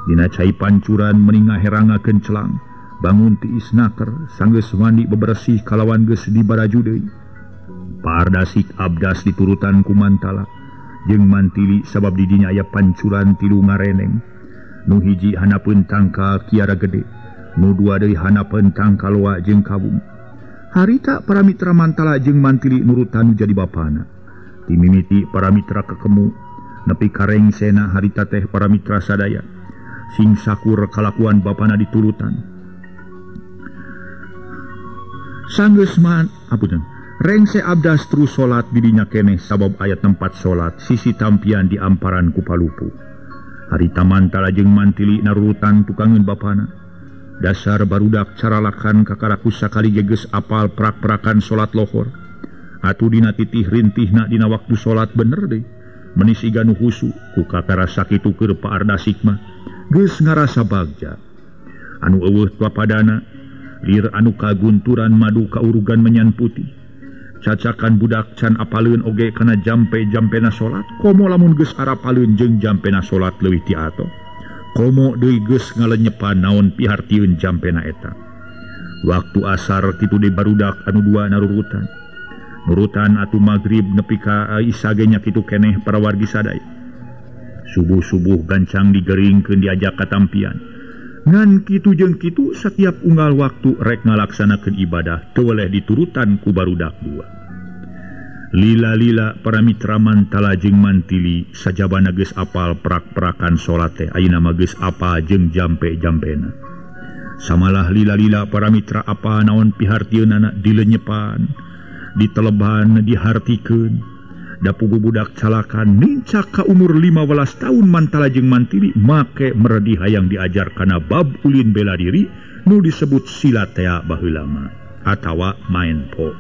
Dina cai pancuran meni ngaherangakeun celang, bangun tiis naker sanggeus mandi bebersih kalawan geus dibaraju deui. Pardasik abdas diturutan ku Mantala jeung Mantili sabab di dinya aya pancuran tilu ngareneng. Nu hiji hanapeun tangkal kiara gede, nu dua deui hanapeun tangkal loa jeung kabung. Harita para mitra Mantala jeung Mantili nurutan jadi bapana. Timimiti para mitra kekemu nepi ka rengsena harita teh para mitra sadaya. Sing sakur kalakuan bapana diturutan. Sanggeus man apunten. Rengse abdas terus salat didinya keneh sabab aya tempat salat sisi tampian di amparan ku palupu. Harita Mantala jeung Mantili narurutan tukangeun bapana. Dasar barudak caralakan kakaraku sakali ge geus apal prak-prakan salat lohor. Atuh dina titih rintihna dina waktu salat bener deui. Meni siga nu husu ku kakara sakitu keur Pak Ardasik mah geus ngarasa bagja. Anu eueuh papadana lir anu kagunturan madu kaurugan menyan putih. Cacakan budak can apaleun oge kana jampe-jampena salat, komo lamun geus arapaleun jeung jampena salat leuwih ti ato. Komo deui geus ngalenyepan naon pihartieun jampena eta. Waktu asar kitu deui barudak anu dua narurutan. Nurutan atuh magrib nepi ka isya ge nya kitu keneh para wargi sadaya. Subuh-subuh gancang digeringkeun diajak ka tampian. Ngan kitu jeung kitu setiap unggal waktu rek ngalaksanakeun ibadah teu weleh diturutan ku barudak dua. Lila-lila para mitra Mantala jeung Mantili sajabana geus apal prak-prakan salat teh ayeuna mah geus apal jeung jampe-jampena. Samalah lila-lila para mitra apa naon pihartieunana dilenyepan, diteleban, dihartikeun. Da pugu budak calakan nincak ka umur 15 tahun Mantala jeung Mantili make meredi hayang diajar kana bab ulin bela diri nu disebut silat tea baheula mah atawa maen po.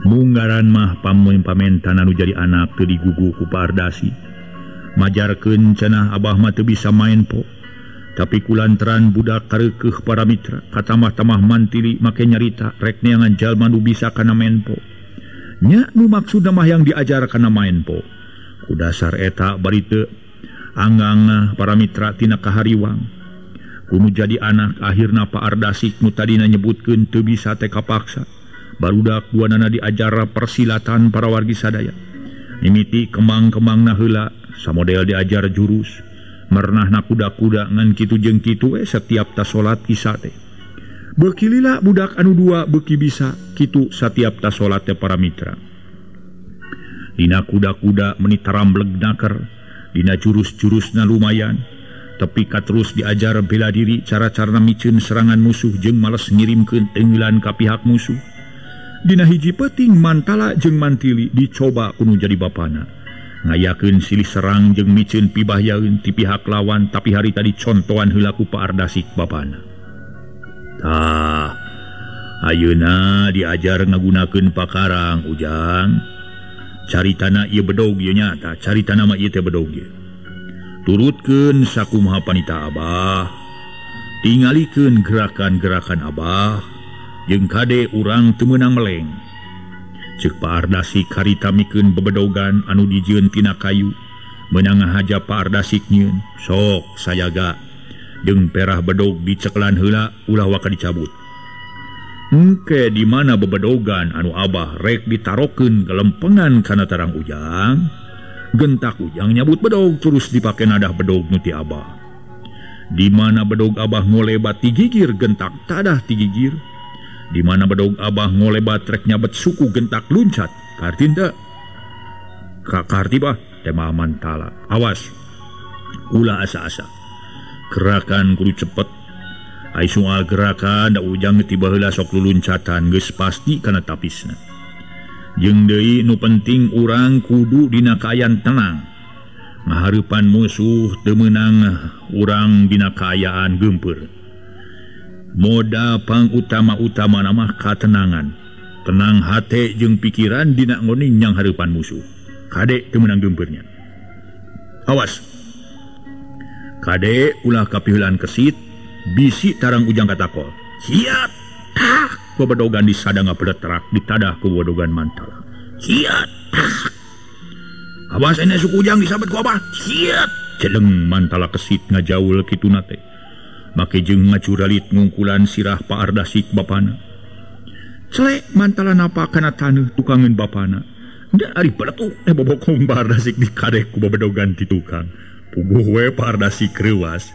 Munggaran mah pamentan anu jadi anak teu digugu ku Pak Ardasi. Majarkeun cenah abah mah teu bisa maen po. Tapi kulantaran budak kareukeuh para mitra katamah-tamah Mantili make nyarita rek neangan jalma nu bisa kana maen po. Nya nu maksudna mah yang diajar kana maen po. Ku dasar eta bari teu anggang para mitra tina kahariwang. Kumu jadi anak akhirna Pak Ardasik nu tadina nyebutkeun teu bisa teh kapaksa. Barudak duanana diajar persilatan para wargi sadaya. Mimiti kemang-kemangna heula samodel diajar jurus. Mernahna kuda-kuda ngan kitu jeung kitu we setiap ta salat isya teh. Beuki lila budak anu dua beuki bisa kitu setiap ta salat teh para mitra. Dina kuda-kuda meni tarambleg naker, dina jurus-jurusna lumayan. Tepi ka terus diajar bela diri cara-carana miceun serangan musuh jeung males ngirimkeun teunggilan ka pihak musuh. Dina hiji peuting Mantala jeung Mantili dicoba ku nu jadi bapana. Ngayakeun silih serang jeung miceun pibahyaeun ti pihak lawan tapi harita dicontohan heula ku Pak Ardasik bapana. Tah, ayeuna diajar ngagunakeun pakarang Ujang. Caritana ieu bedog ieu nya tah, caritana mah ieu teh bedog ieu. Turutkeun sakumaha panita Abah. Tingalikeun gerakan-gerakan Abah jeung kade urang teu meunang meleng. Ceuk Pak Ardasik harita mikeun bebedogan anu dijieun tina kayu. Meunang ngahaja Pak Ardasik nyieun, sok sajaga jeung perah bedog dicekelan heula ulah waka dicabut. Engke di mana bebedogan anu Abah rek ditarokeun kelempengan kana tarang Ujang. Gentak Ujang nyabut bedog terus dipake nadah bedog nu ti Abah. Di mana bedog Abah ngolebat ti gigir gentak tadah ti gigir. Di mana bedog Abah ngolebat rek nyabet suku gentak luncat. Karti teu? Karti bah tema Mantala. Awas. Ulah asa-asa. Gerakan kudu cepet. Ai soal gerakan da Ujang tiba heula sok luluncatan geus pasti kana tapisna. Jeung deui nu penting urang kudu dina kaayaan tenang. Ngahareupan musuh teu meunang urang dina kaayaan geumpeur. Moda pangutama-utama mah katenangan. Tenang hate jeung pikiran dina ngoning nyang hareupan musuh. Kade teu meunang gempeurnya. Awas. Kade ulah kapiheulaan kesit, bisi tarang Ujang katakol. Siap. Tak bebedogan disadang ngapletrak ditadah ku bebedogan Mantala. Siap. Tak. Awas ene suku Ujang disabet ku Abah. Siap. Celeng Mantala kesit ngajaul kituna teh. Make jeung ngacuralit ngungkulan sirah Pak Ardasik bapana. Celek Mantala napa kana taneuh tukangeun bapana. Da ari beletuk bobokong Pak Ardasik dikadek ku bebedogan ti tukang. Puguh we Pak Ardasik reuas.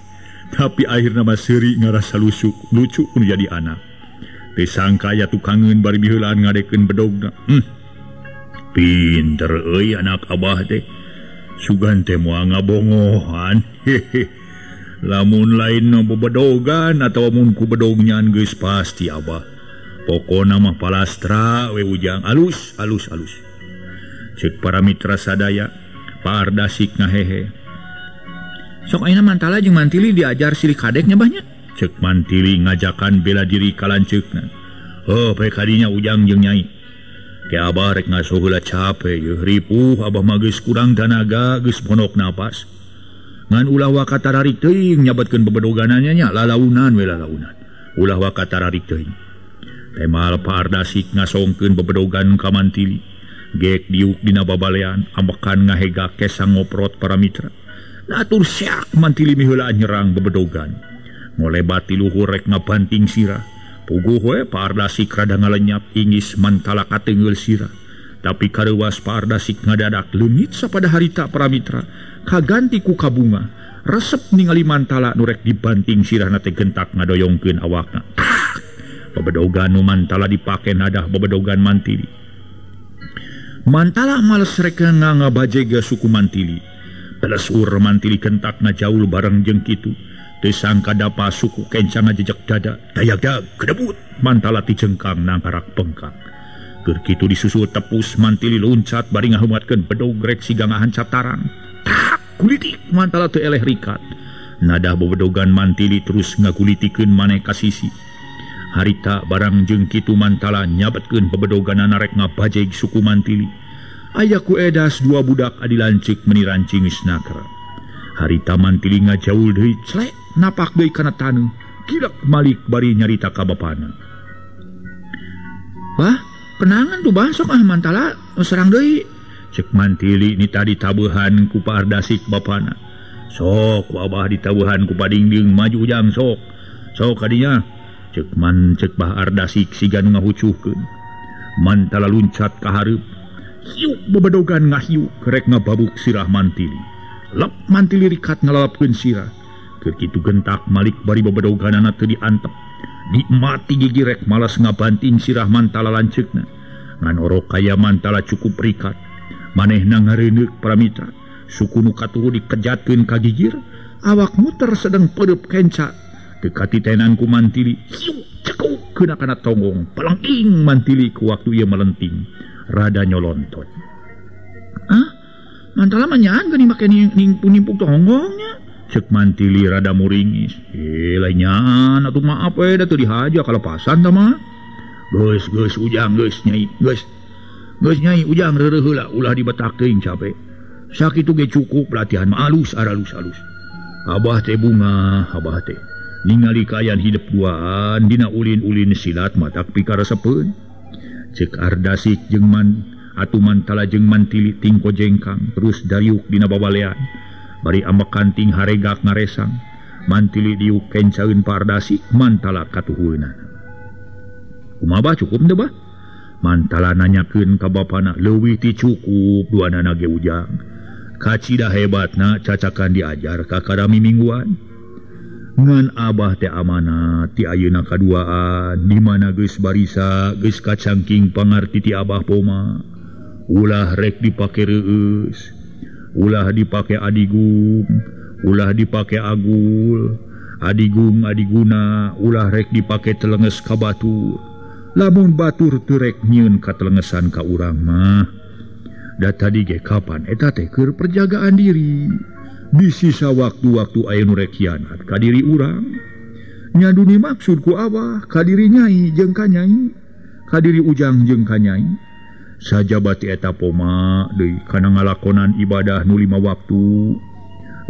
Tapi akhirna mah seuri ngarasa lusuk, lucu nu jadi anak. Teu sangka aya tukangeun bari miheulaan ngadekeun bedogna. Pinter euy anak Abah teh. Sugan teh moal ngabongohan. Hehe. Lamun lain bebedogan atawa mun ku bedognya geus pasti Abah. Pokona mah palastra we Ujang alus alus alus. Ceuk para mitra sadaya, Pak Ardasik ngahehe. Sok ayeuna Mantala jeung Mantili diajar silih kadeknya banyak. Ceuk Mantili ngajakan bela diri ka lanceukna. Heuh pe kadinya Ujang jeung Nyai. Ke Abah rek ngaso heula cape yeuh ripuh Abah mah geus kurang tanaga geus ponok napas. Ngan ulah waka tararik teuing nyabetkeun bebedoganannya nya lalaunan we lalaunan. Ulah waka tararik teuing. Temal Pak Ardasik ngasongkeun bebedogan ka Mantili. Gek diuk dina babalean ambekan ngahega kesang ngoprot para mitra. Natur siak Mantili miheulaan nyerang bebedogan. Ngolebat ti luhur rek ngabanting sirah. Puguh we Pak Ardasik rada ngalenyap ingis Mantala kateunggeul sirah. Tapi kareuwas Pak Ardasik ngadadak leungit sapada harita para mitra. Kaganti ku kabunga. Resep ningali Mantala nu rek dibanting sirahna teh gentak ngadoyongkeun awakna. Bebedogan nu Mantala dipake nadah bebedogan Mantili. Mantala males rek ngabajega suku Mantili. Pelesur Mantili kentak ngajaul bareng jeung kitu. Teu sangka dapa suku kenca ngajejek dada. Dayagdag kedebut Mantala ti jengkang nangkarak pengkang. Keur kitu disusul tepus Mantili luncat bari ngahumatkeun bedog rek siga ngahancap tarang. Tak kulitik Mantala teu eleh rikat. Nadah bebedogan Mantili terus ngagulitikeun maneh ka sisi. Harita barang jeung kitu Mantala nyabetkeun bebedoganana rek ngabajeg suku Mantili. Aya ku edas dua budak adi lancik meni rancing isnakra. Harita Mantili ngajaul deui clek napak deui kana taneuh. Kilek malik bari nyarita ka bapana. Wah, kenangan tuh bah sok ah Mantala serang deui. Cek Mantili ni tadi tabuhan ku Pak Ardasik bapana. Sok ku Abah ditabuhan ku Padingding maju Ujang sok. Sok kadinya. Cek man cek Bah Ardasik siga nu ngahucuhkeun. Mantala luncat ka hareup. Hiuk bebedogan ngahiuk rek ngababuk sirah Mantili. Lep Mantili rikat ngalalapkeun sirah. Keur kitu gentak malik bari bebedoganana teu diantep. Nikmati gigi rek malas ngabanting sirah Mantala lanceukna. Ngan orok kaya Mantala cukup rikat. Manehna ngareuneuh para mitra. Suku nu katuhu dikejatkeun ka gigir, Awak muter sedang peureub kenca. Teu katitenan ku Mantili. Hiu cekuk keuna kana tonggong. Pelengking Mantili ku waktu ieu melenting. Rada nyolontot. Ah, Mantala mah nyaan geuning make nimpuk tonggongnya. Cek Mantili rada muringis. Lain nyaan atuh maaf we da teu dihaja kalepasan tah mah. Geus geus Ujang geus nyai geus. Geus nyai Ujang reureuh heula ulah dibetak teuing cape. Sakitu ge cukup latihan mah alus aralus alus. Abah teh bunga, abah teh ningali kaayaan hidup duaan dina ulin-ulin silat matak pikaresepeun. Cek Ardasik jeung man atuh Mantala jeung Mantili tingko jengkang terus dariuk dina babalean. Bari ambekan ting haregak ngaresang. Mantili diuk kencaeun Pardasik, Mantala katuhueunana. Kumaha bah cukup teu bah? Mantala nanyakeun ka bapana, leuwih ti cukup duanana ge Ujang. Kacida hebatna cacakan diajar ka karami mingguan. Ngan abah teh amanat ti ayeuna kaduaan di mana geus barisa geus kacangking pangarti ti abah poma. Ulah rek dipake reueus, ulah dipake adigung, ulah dipake agul, adigung adiguna, ulah rek dipake telenges ka batur. Lamun batur teu rek nyieun katelengesan ka urang mah. Da tadi ge kapan eta teh keur perjagaan diri. Bisi sawaktu-waktu aya nu rek hianat ka diri urang. Nyaduni maksud ku abah ka diri nyai jeung ka nyai, ka diri Ujang jeung ka nyai. Sajabati eta poma deui kana ngalakonan ibadah nu 5 waktu.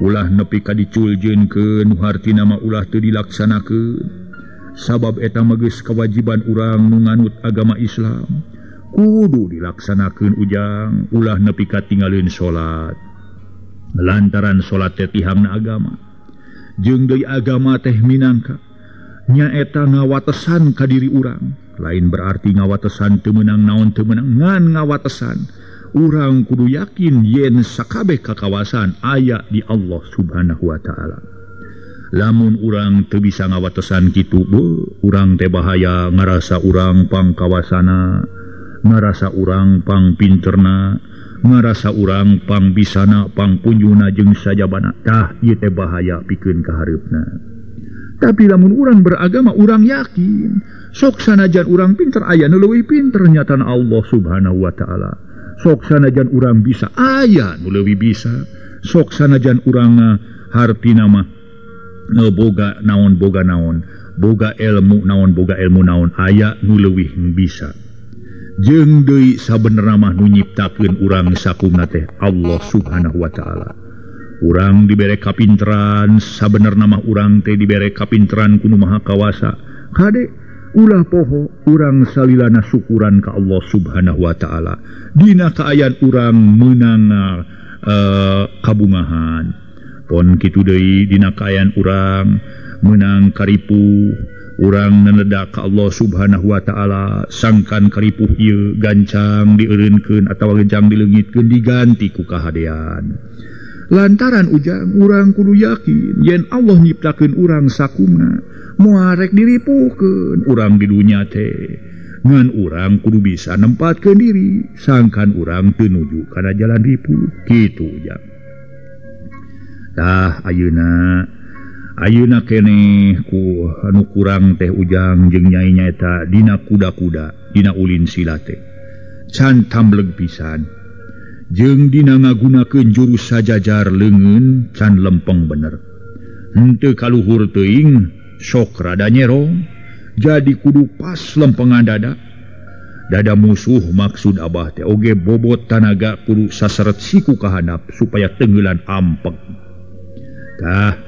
Ulah nepi ka diculjeunkeun nu hartina mah ulah teu dilaksanakeun. Sabab eta mah geus kewajiban urang nu nganut agama Islam. Kudu dilaksanakeun Ujang, ulah nepi ka tinggalin salat. Lantaran salat teh tihangna agama. Jeung deui agama teh minangka nyaeta ngawatesan ka diri urang. Lain berarti ngawatesan teu meunang naon teu meunang, ngan ngawatesan. Urang kudu yakin yen sakabeh kakawasan aya di Allah Subhanahu wa taala. Lamun urang teu bisa ngawatesan kitu, urang teh bahaya ngarasa urang pangkawasana, ngarasa urang pangpinterna, ngarasa urang pangbisana, pangpunjuna jeung sajabana. Tah ieu teh bahaya pikeun ka hareupna. Tapi lamun urang beragama urang yakin sok sanajan urang pinter aya nu leuwih pinter nyatana Allah Subhanahu wa taala. Sok sanajan urang bisa aya nu leuwih bisa. Sok sanajan urang hartina mah boga naon boga naon, boga ilmu naon boga ilmu naon, aya nu leuwih bisa. Jeung deui sabenerna mah nu nyiptakeun urang sakumna teh Allah Subhanahu wa taala. Urang dibere kapinteran, sabenerna mah urang teh dibere kapinteran ku Nu Maha Kawasa. Kade ulah poho urang salilana syukuran ka Allah Subhanahu wa taala. Dina kaayaan urang meunang kabungahan. Pon kitu deui dina kaayaan urang meunang karipuh, urang nenedak ka Allah Subhanahu wa taala, sangkan karipuh ieu gancang dieureunkeun atawa gancang dileungitkeun diganti ku kahadean. Lantaran Ujang urang kudu yakin yen Allah nyiptakeun urang sakumna, moal rek diripuhkeun urang di dunya teh. Ngan urang kudu bisa nempatkeun diri sangkan urang teu nuju kana jalan ripuh kitu Ujang. Tah ayeuna ayeuna keneh ku anu kurang teh Ujang jeung nyai nyaeta dina kuda-kuda dina ulin silat teh can tambleg pisan. Jeung dina ngagunakeun jurus sajajar leungeun can lempeng bener. Henteu kaluhur teuing sok rada nyerong, jadi kudu pas lempengan dada. Dada musuh maksud abah teh oge bobot tanaga kudu saseret siku ka handap supaya tenggelan ampeg. Tah,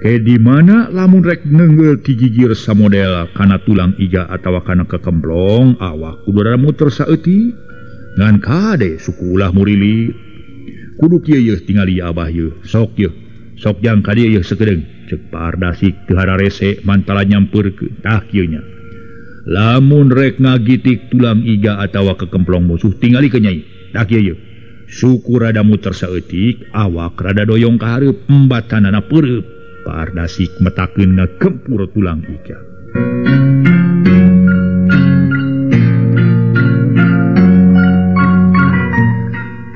ke di mana lamun rek neungeul ti gigir samodel kana tulang iga atawa kana kekemplong awak kudu rada muter saeutik. Ngan kade suku ulah murili. Kudu kieu yeuh tingali abah yeuh. Sok yeuh. Sok jang ka dieu yeuh sakedeung. Ceuk Pardasik teu hararese Mantala nyampeurkeun. Tah kieu nya. Lamun rek ngagitik tulang iga atawa kekemplong musuh tingali ke nyai. Tah kieu yeuh. Suku rada muter saeutik, awak rada doyong ka hareup, embatanana peureub. Pardasik metakeun ngagempur tulang iga.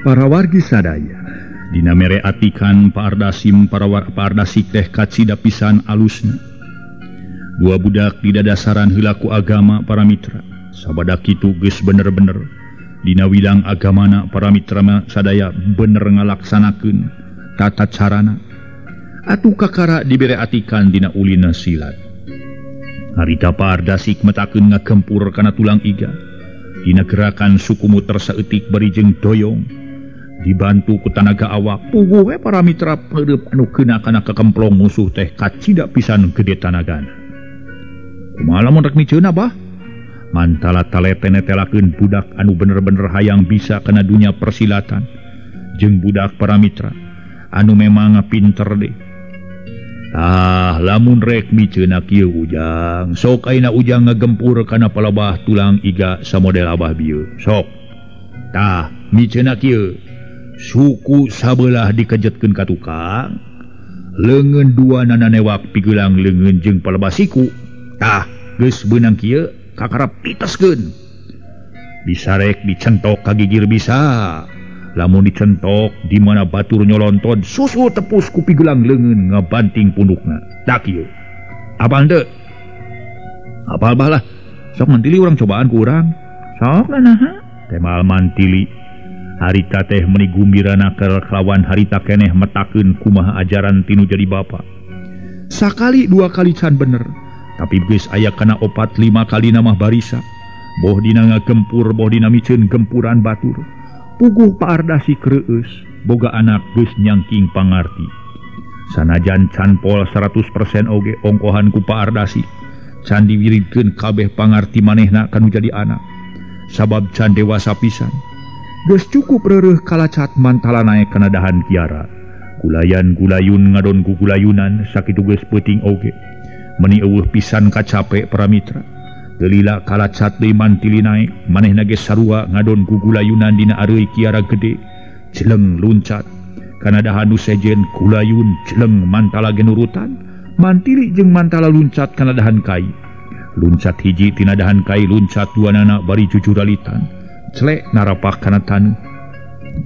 Para wargi sadaya, Dina mere atikan Pak Ardasim para Pak Ardasik teh kacida pisan alusna. Dua budak di dadasaran heula ku agama para mitra. Sabada kitu geus bener-bener dina widang agamana para mitra mah sadaya bener ngalaksanakeun tata carana. Atuh kakara dibere atikan dina ulina silat. Harita Pak Ardasik metakeun ngagempur kana tulang iga. Dina gerakan suku muter saeutik bari jeung doyong dibantu ku tanaga awak puguh we para mitra peureup anu keuna kana kekemplong musuh teh kacida pisan gede tanagana. Kumaha lamun rek miceun abah? Mantala talete netelakeun budak anu bener-bener hayang bisa kana dunya persilatan jeung budak para mitra anu memang pinter deh. Ah, lamun rek miceuna kieu Ujang, sok ayeuna Ujang ngagempur kana palebah tulang iga samodel abah bieu. Sok. Tah, miceuna kieu. Suku sabelah dikejetkeun ka tukang, leungeun dua nana newak pigelang leungeun jeung palebah siku. Tah, geus beunang kieu kakarap piteskeun. Bisa rek dicentok ka gigir bisa. Lamun dicentok di mana batur nyolonton susu tepus ku pigelang leungeun ngabanting pundukna. Tak kieu. Apal teu? Apal bah lah. Sok mantili urang cobaan ku urang. Sok lah naha. Temal mantili. Harita teh meuni gumbirana keur kalawan harita keneh metakeun kumaha ajaran tinu jadi bapa. Sakali dua kali can bener, tapi geus aya kana 4 5 kali namah barisa. Boh dina ngagempur boh dina miceun gempuran batur. Puguh Pak Ardasik reueus, boga anak geus nyangking pangarti. Sanajan can pol 100% oge ongkohan ku Pak Ardasik, can diwiridkeun kabeh pangarti manehna kanu jadi anak. Sabab can dewasa pisan. Geus cukup reureuh kalacat mantala naek kana dahan kiara. Gulayan gulayun ngadon gugulayunan sakitu geus peuting oge. Meuni eueuh pisan kacape para mitra. Gelila kalacat deui mantili naek, manehna ge sarua ngadon gugulayunan dina areuy kiara gede. Jeleng luncat kana dahan nu sejen gulayun jeleng mantala ge nurutan. Mantili jeung mantala luncat kana dahan kai. Luncat hiji tina dahan kai luncat duanana bari jujuralitan. Celek narapak kana taneuh.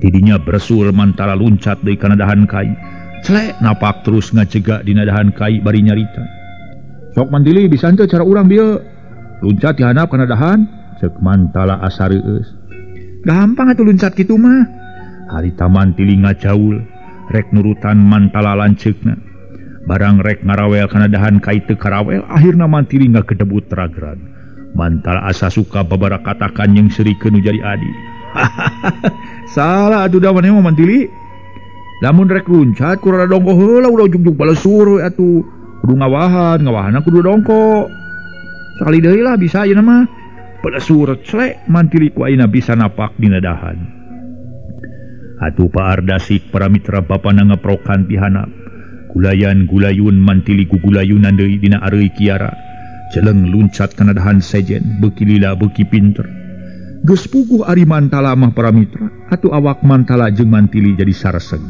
Tidinya bersul mantala luncat deui kana dahan kai. Celek napak terus ngajega dina dahan kai bari nyarita. Sok mantili bisa henteu cara urang bieu. Luncat dihandap kana dahan, ceuk mantala asa reueus. Gampang atuh luncat kitu mah. Harita mantili ngajaul, rek nurutan mantala lanceukna. Barang rek ngarawel kana dahan kai teu karawel, akhirna mantili ngagedebut ragrag. Mantala asa suka babara katakan jeung seurikeun nu jadi adi. Salah atuh da maneh mah mantili. Lamun rek luncat ku rada dongko heula ulah ujug-ujug balesur we atuh. Kudu ngawahan, ngawahanna kudu dongko. Sakali deui lah bisa ayeuna mah. Balesur celek mantili ku ayeuna bisa napak dina dahan. Atuh Pak Ardasik para mitra bapana ngeprokan pihanap. Gulayan gulayun mantili gugulayunan deui dina areuy kiara. Jeleng luncat kana dahan sejen, beuki lila beuki pinter. Geus puguh ari mantala mah para mitra, atuh awak mantala jeung mantili jadi sareseg.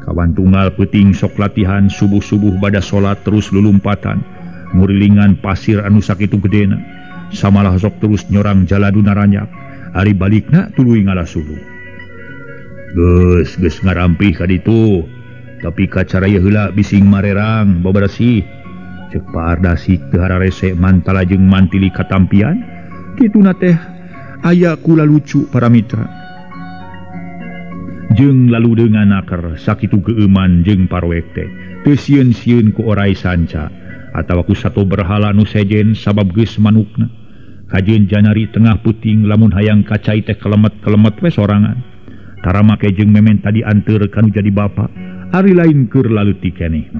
Kawan tunggal peuting sok latihan subuh-subuh bada salat terus lulumpatan. Ngurilingan pasir anu sakitu gedena. Samalah sok terus nyorang jaladu naranyak. Ari balikna tuluy ngalasuluh. Geus geus ngarampih ka ditu. Tapi kacara ieu heula bising marerang babaresih. Ceuk Pak Ardasik teu hararese mantala jeung mantili katampian. Kituna teh aya kula lucu para mitra. Jeung lalu dengan naker sakitu geueuman jeung parwek teh. Teu sieun-sieun ku orai sanca atawa ku sato berhala nu sejen sabab geus manukna. Kajeun janari tengah puting lamun hayang kacai teh kelemet-kelemet we sorangan. Tara make jeung memen tadi anteur kanu jadi bapa, ari lain keur laleutik keneh.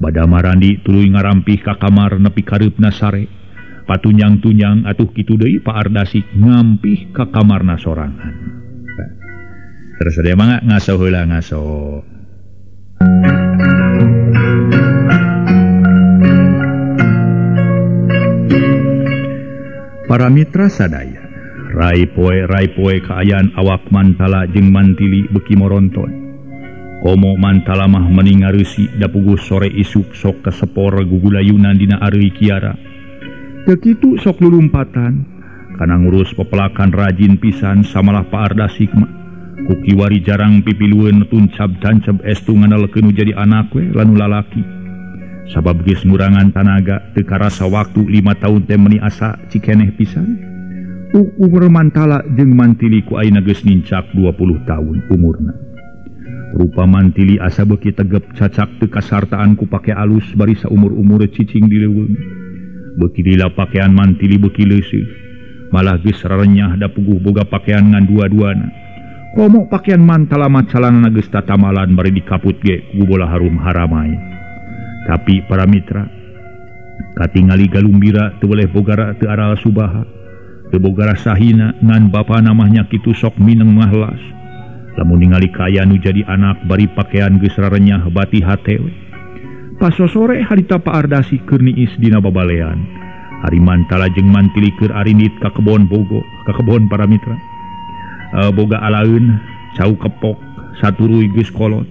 Bada marandi tuluy ngarampih ka kamar nepi kareupna sare. Patunyang-tunyang atuh kitu deui Pak Ardasik ngampih ka kamarna sorangan. Terus ada mangga ngaso heula ngaso. Para mitra sadaya, rai poe kaayaan awak mantala jeung mantili beuki moronton. Komo mantala mah meni ngareusi da puguh sore isuk sok kasepor gugulayunan dina areuy kiara. Teu kitu sok lulumpatan, kana ngurus pepelakan rajin pisan samalah Pak Ardasik mah. Ku kiwari jarang pipilueun tuncab tancab estu ngandalkeun nu jadi anak we lanu lalaki. Sabab geus ngurangan tanaga teu karasa waktu 5 tahun teh meuni asa cikeneh pisan. Umur Mantala jeung Mantili ku ayeuna geus nincak 20 tahun umurna. Rupa Mantili asa beuki tegep cacak teu kasartaan ku pake alus bari saumur-umur cicing di leuweung. Beuki lila pakean Mantili beuki leuseuh. Malah geus rarenyah da puguh boga pakean ngan dua-duana. Komo pakean Mantala mah calanana geus tatamalan bari dikaput ge ku bola harum haramai. Tapi para mitra katingali galumbira teu boleh bogara teu aral subaha. Teu boga rasa hina ngan bapana mah nya kitu sok mineng mahlas. Lamun ningali kaya nu jadi anak bari pakean geus rarenyah bati hate we. Pasosore harita Pak Ardasi keur niis dina babalean. Ari Mantala jeung Mantili keur arindit ka kebon Bogo, ka kebon para mitra. Boga alaeun, cau kepok, saturuy geus kolot.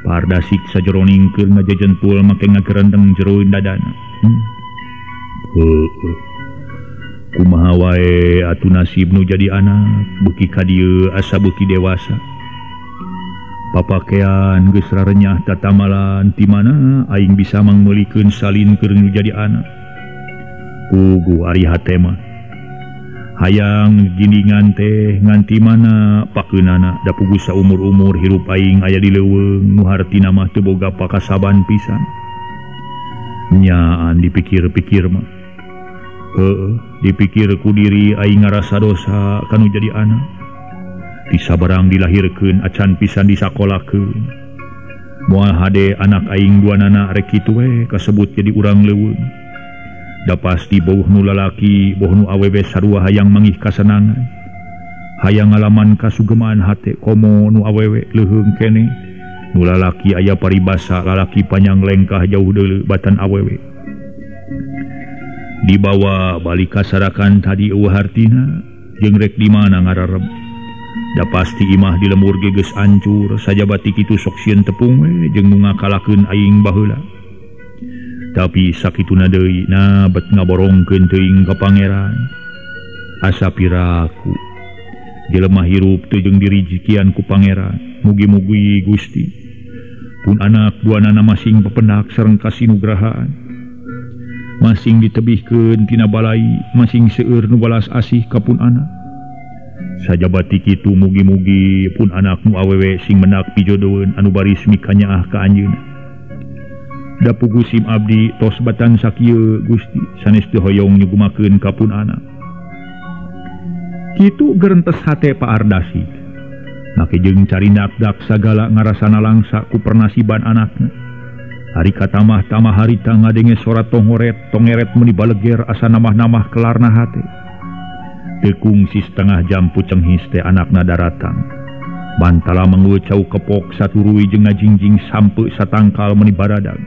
Pak Ardasi sajeroning keur ngajajentul make ngagerendeng jero dadana. Kumaha wae atuh nasib nu jadi anak, beuki ka dieu asa beuki dewasa. Papakean geus rarenyah tatamalan ti mana aing bisa mangmeulikeun salin keur nu jadi anak. Puguh ari hate mah. Hayang gindingan teh nganti mana pakeunana da puguh saumur-umur hirup aing aya di leuweung nu hartina mah teu boga pakasaban pisan. Nyaan dipikir-pikir mah. Heeh, dipikir ku diri aing ngarasa dosa kanu jadi anak. Di sabarang dilahirkeun acan pisan disakolakeun. Moal hade anak aing duanana rek kitu we kasebut jadi urang leuweung. Da pasti beuh nu lalaki, beuh nu awewe sarua hayang mangih kasenangan. Hayang ngalaman kasugemaan hate komo nu awewe leuheung keneh. Nu lalaki aya paribasa lalaki panjang lengkah jauh deuleu batan awewe. Dibawa balik kasarakan tadi eueuh hartina jeung rek di mana ngarareb. Da pasti imah di lembur ge geus ancur sajabati kitu sok sieun tepung we jeung nu ngakalakeun aing baheula. Tapi sakituna deui na bet ngaborongkeun teuing ka pangeran. Asa piraku jelema hirup teu jeung dirijikian ku pangeran. Mugi-mugi Gusti pun anak duanana masing pependak sareng kasinugrahaan. Masing ditebihkeun tina balai, masing seueur nu balas asih ka pun anak. Sajabati kitu mugi-mugi pun anak nu awewe sing menak pijodoeun anu baris mikanyaah ka anjeunna. Da puguh sim abdi tos batan sakieu Gusti sanes teu hoyong nyugumakeun ka pun anak. Kitu gerentes hate Pak Ardasi. Make jeung carindak-dak sagala ngarasana langsa ku pernasiban anakna. Hari katamah-tamah harita ngadenge sora tongoret, tongeret meni baleger asa namah-namah kelarna hate. Teu kungsi setengah jam pucenghis teh anakna daratang. Mantala manggul cau kepok saturuy jeung ngajingjing sampe satangkal meni baradang.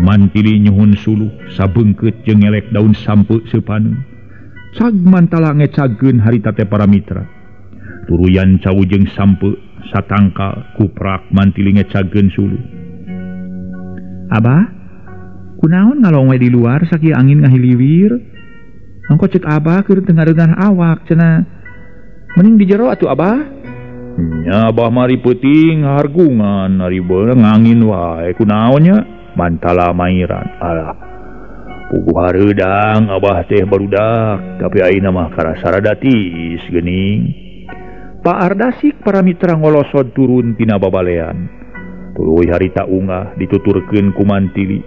Mantili nyuhun suluh sabeungkeut jeung ngelek daun sampe seupaneun. Cag Mantala ngecagkeun harita teh para mitra. Turuyan cau jeung sampe satangkal kuprak Mantili ngecagkeun suluh. Abah, kunaon ngalong we di luar sakieu angin ngahiliwir? Engko cek abah keur teu ngareunah awak cenah. Mending di jero atuh abah. Nya abah mari peuting hargungan ari beurang angin wae kunaon nya? Mantala mairan. Alah. Puguh hareudang abah teh barudak, tapi ayeuna mah karasa rada tiis geuning. Pak Ardasik para mitra ngolosod turun tina babalean. Tuluy harita ungah dituturkeun ku Mantili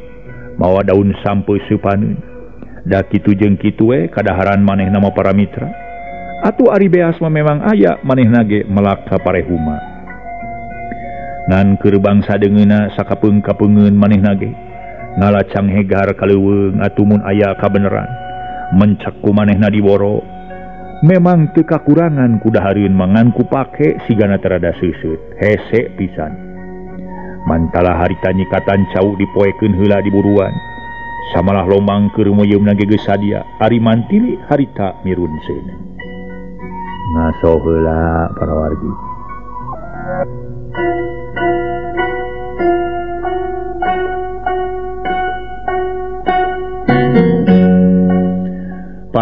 mawa daun sampe seupaneun. Da kitu jeung kitu we kadaharan manehna mah para mitra. Atuh ari beas mah memang aya manehna ge melak ka parehuma. Ngan keur bangsa deungeuna sakapeung-kapeungeun manehna ge ngalacang hegar ka leuweung atuh mun aya kabeneran. Mencek ku manehna diboro. Memang teu kakurangan ku dahareun mangan ku pake sigana teh rada seuseut, hese pisan. Mantala harita nyikatan cau dipoekeun heula di buruan. Samalah lomang keur moyeumna ge geus sadia, ari Mantili harita mirun seuneu. Ngaso heula para wargi.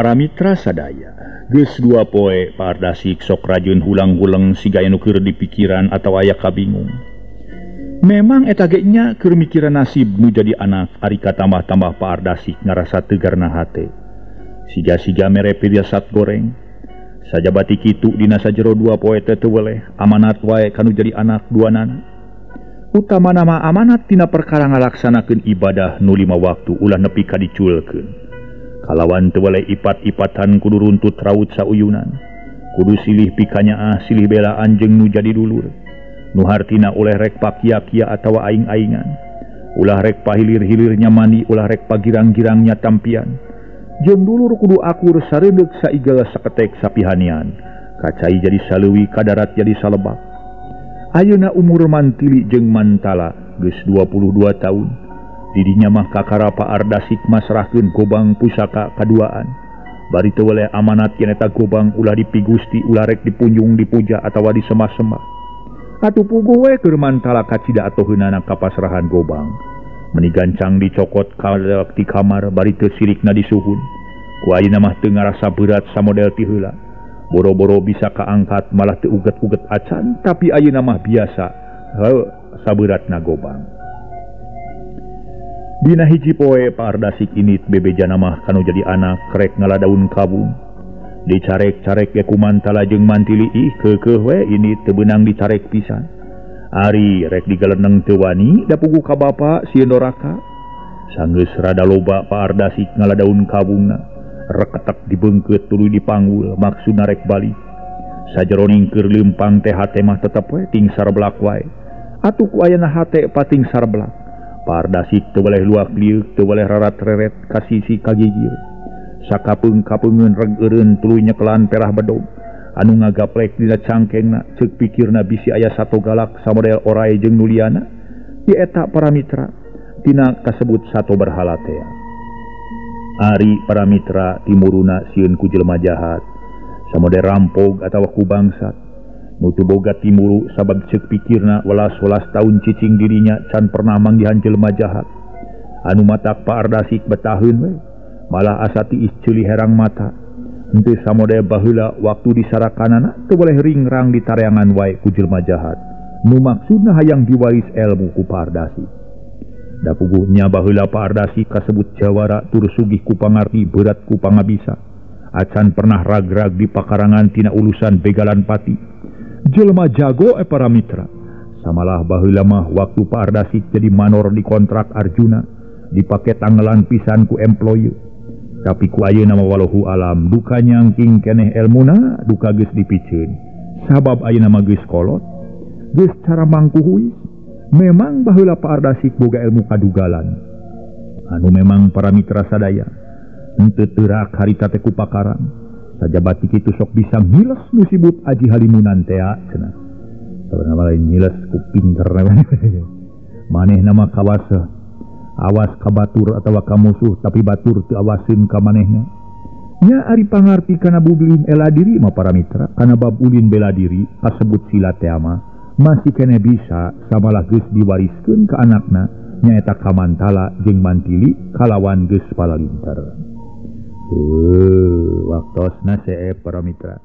Para mitra sadaya, geus dua poe Pak Ardasik sok rajin hulang-huleng siga anu keur dipikiran atawa aya kabingung. Memang eta ge nya keur mikiran nasib nu jadi anak ari katambah-tambah Pak Ardasik ngarasa tegarna hate. Siga-siga mere pirasat goreng. Sajabati kitu dina sajero dua poe teh teu weleh, amanat wae kanu jadi anak duanana. Utamana mah amanat tina perkara ngalaksanakeun ibadah nu lima waktu ulah nepi ka diculkeun. Kalawan teu weleh ipat-ipatan kudu runtut raut sauyunan. Kudu silih pikanyaah silih belaan jeung nu jadi dulur. Nu hartina oleh rek pakia-kia atawa aing-aingan. Ulah rek pahilir-hilirnya mani, ulah rek pagirang-girangnya tampian. Jeung dulur kudu akur sareudeuh saigel saketek sapihanian. Kacai jadi saleuwi, kadarat jadi salebak. Ayeuna umur Mantili jeung Mantala geus 22 tahun. Didinya mah kakara Pak Ardasik masrahkeun gobang pusaka kaduaan. Bari teu weleh amanat yen eta gobang ulah dipigusti, ulah rek dipunjung dipuja atawa disemah-semah. Atuh puguh we keur Mantala kacida atoheunana kapasrahan gobang. Meni gancang dicokot ka di kamar bari teu sirikna disuhun. Ku ayeuna mah teu ngarasa berat samodel ti heula. Boro-boro bisa kaangkat malah teu uget-uget acan, tapi ayeuna mah biasa heuh saberatna gobang. Dina hiji poe Pak Ardasik init bebejana mah kanu jadi anak rek ngala daun kabung. Dicarek-carek ge ku Mantala jeung Mantili ih keukeuh we ini teu beunang dicarek pisan. Ari rek digaleneng teu wani da puguh ka bapa sieun doraka. Sanggeus rada loba Pak Ardasik ngala daun kabungna. Reketek dibeungkeut tuluy dipanggul maksudna rek balik. Sajeroning keur leumpang teh hate mah tetep we tingsar belak wae. Atuh ku ayana hate pating sarbelak. Pak Ardasik teu boleh luak liuk, teu boleh rarat-reret ka sisi kagigir. Sakapeung-kapeungeun reg eureun tuluy nyekelan perah bedog. Anu ngagaplek dina cangkengna, ceuk pikirna bisi aya sato galak samodel orai jeung nuliana. Ieu eta para mitra tina kasebut sato berhala teh. Ari para mitra timuruna sieun ku jelema jahat, samodel rampog atawa ku bangsat. Nu teu boga timuru sabab ceuk pikirna welas-welas taun cicing dirinya can pernah manggihan jelema jahat. Anu matak Pak Ardasik betaheun we, malah asa tiis ceuli herang mata. Henteu samodel baheula waktu disarakanana teu boleh ringrang ditareangan wae ku jelema jahat. Nu maksudna hayang diwaris elmu ku Pak Ardasik. Da puguhnya baheula Pak Ardasik kasebut jawara tur sugih ku pangarti berat ku pangabisa. Acan pernah rag-rag di pakarangan tina ulusan begalan pati. Jelema jago para mitra. Samalah baheula mah waktu Pak Ardasik jadi manor di kontrak Arjuna, dipake tanggelan pisan ku employee. Tapi ku ayeuna mah walahu alam, duka nyangking keneh elmuna, duka geus dipiceun. Sabab ayeuna mah geus kolot, geus cara mangkuhuis. Memang baheula Pak Ardasik boga ilmu kadugalan. Anu memang para mitra sadaya, henteu teurak harita teh ku pakarang. Sajabati kitu sok bisa ngiles nu sibut Aji Halimunan tea cenah. Sabenerna lain ngiles ku pinter. Manehna mah kawas awas ka batur atawa ka musuh tapi batur teu awaseun ka manehna. Nya ari pangarti kana bubulin ela diri mah para mitra, kana bab ulin bela diri kasebut silat tea mah masih keneh bisa samalah geus diwariskeun ka anakna nyaeta ka Mantala jeung Mantili kalawan geus palalinter. Waktosna seep para mitra.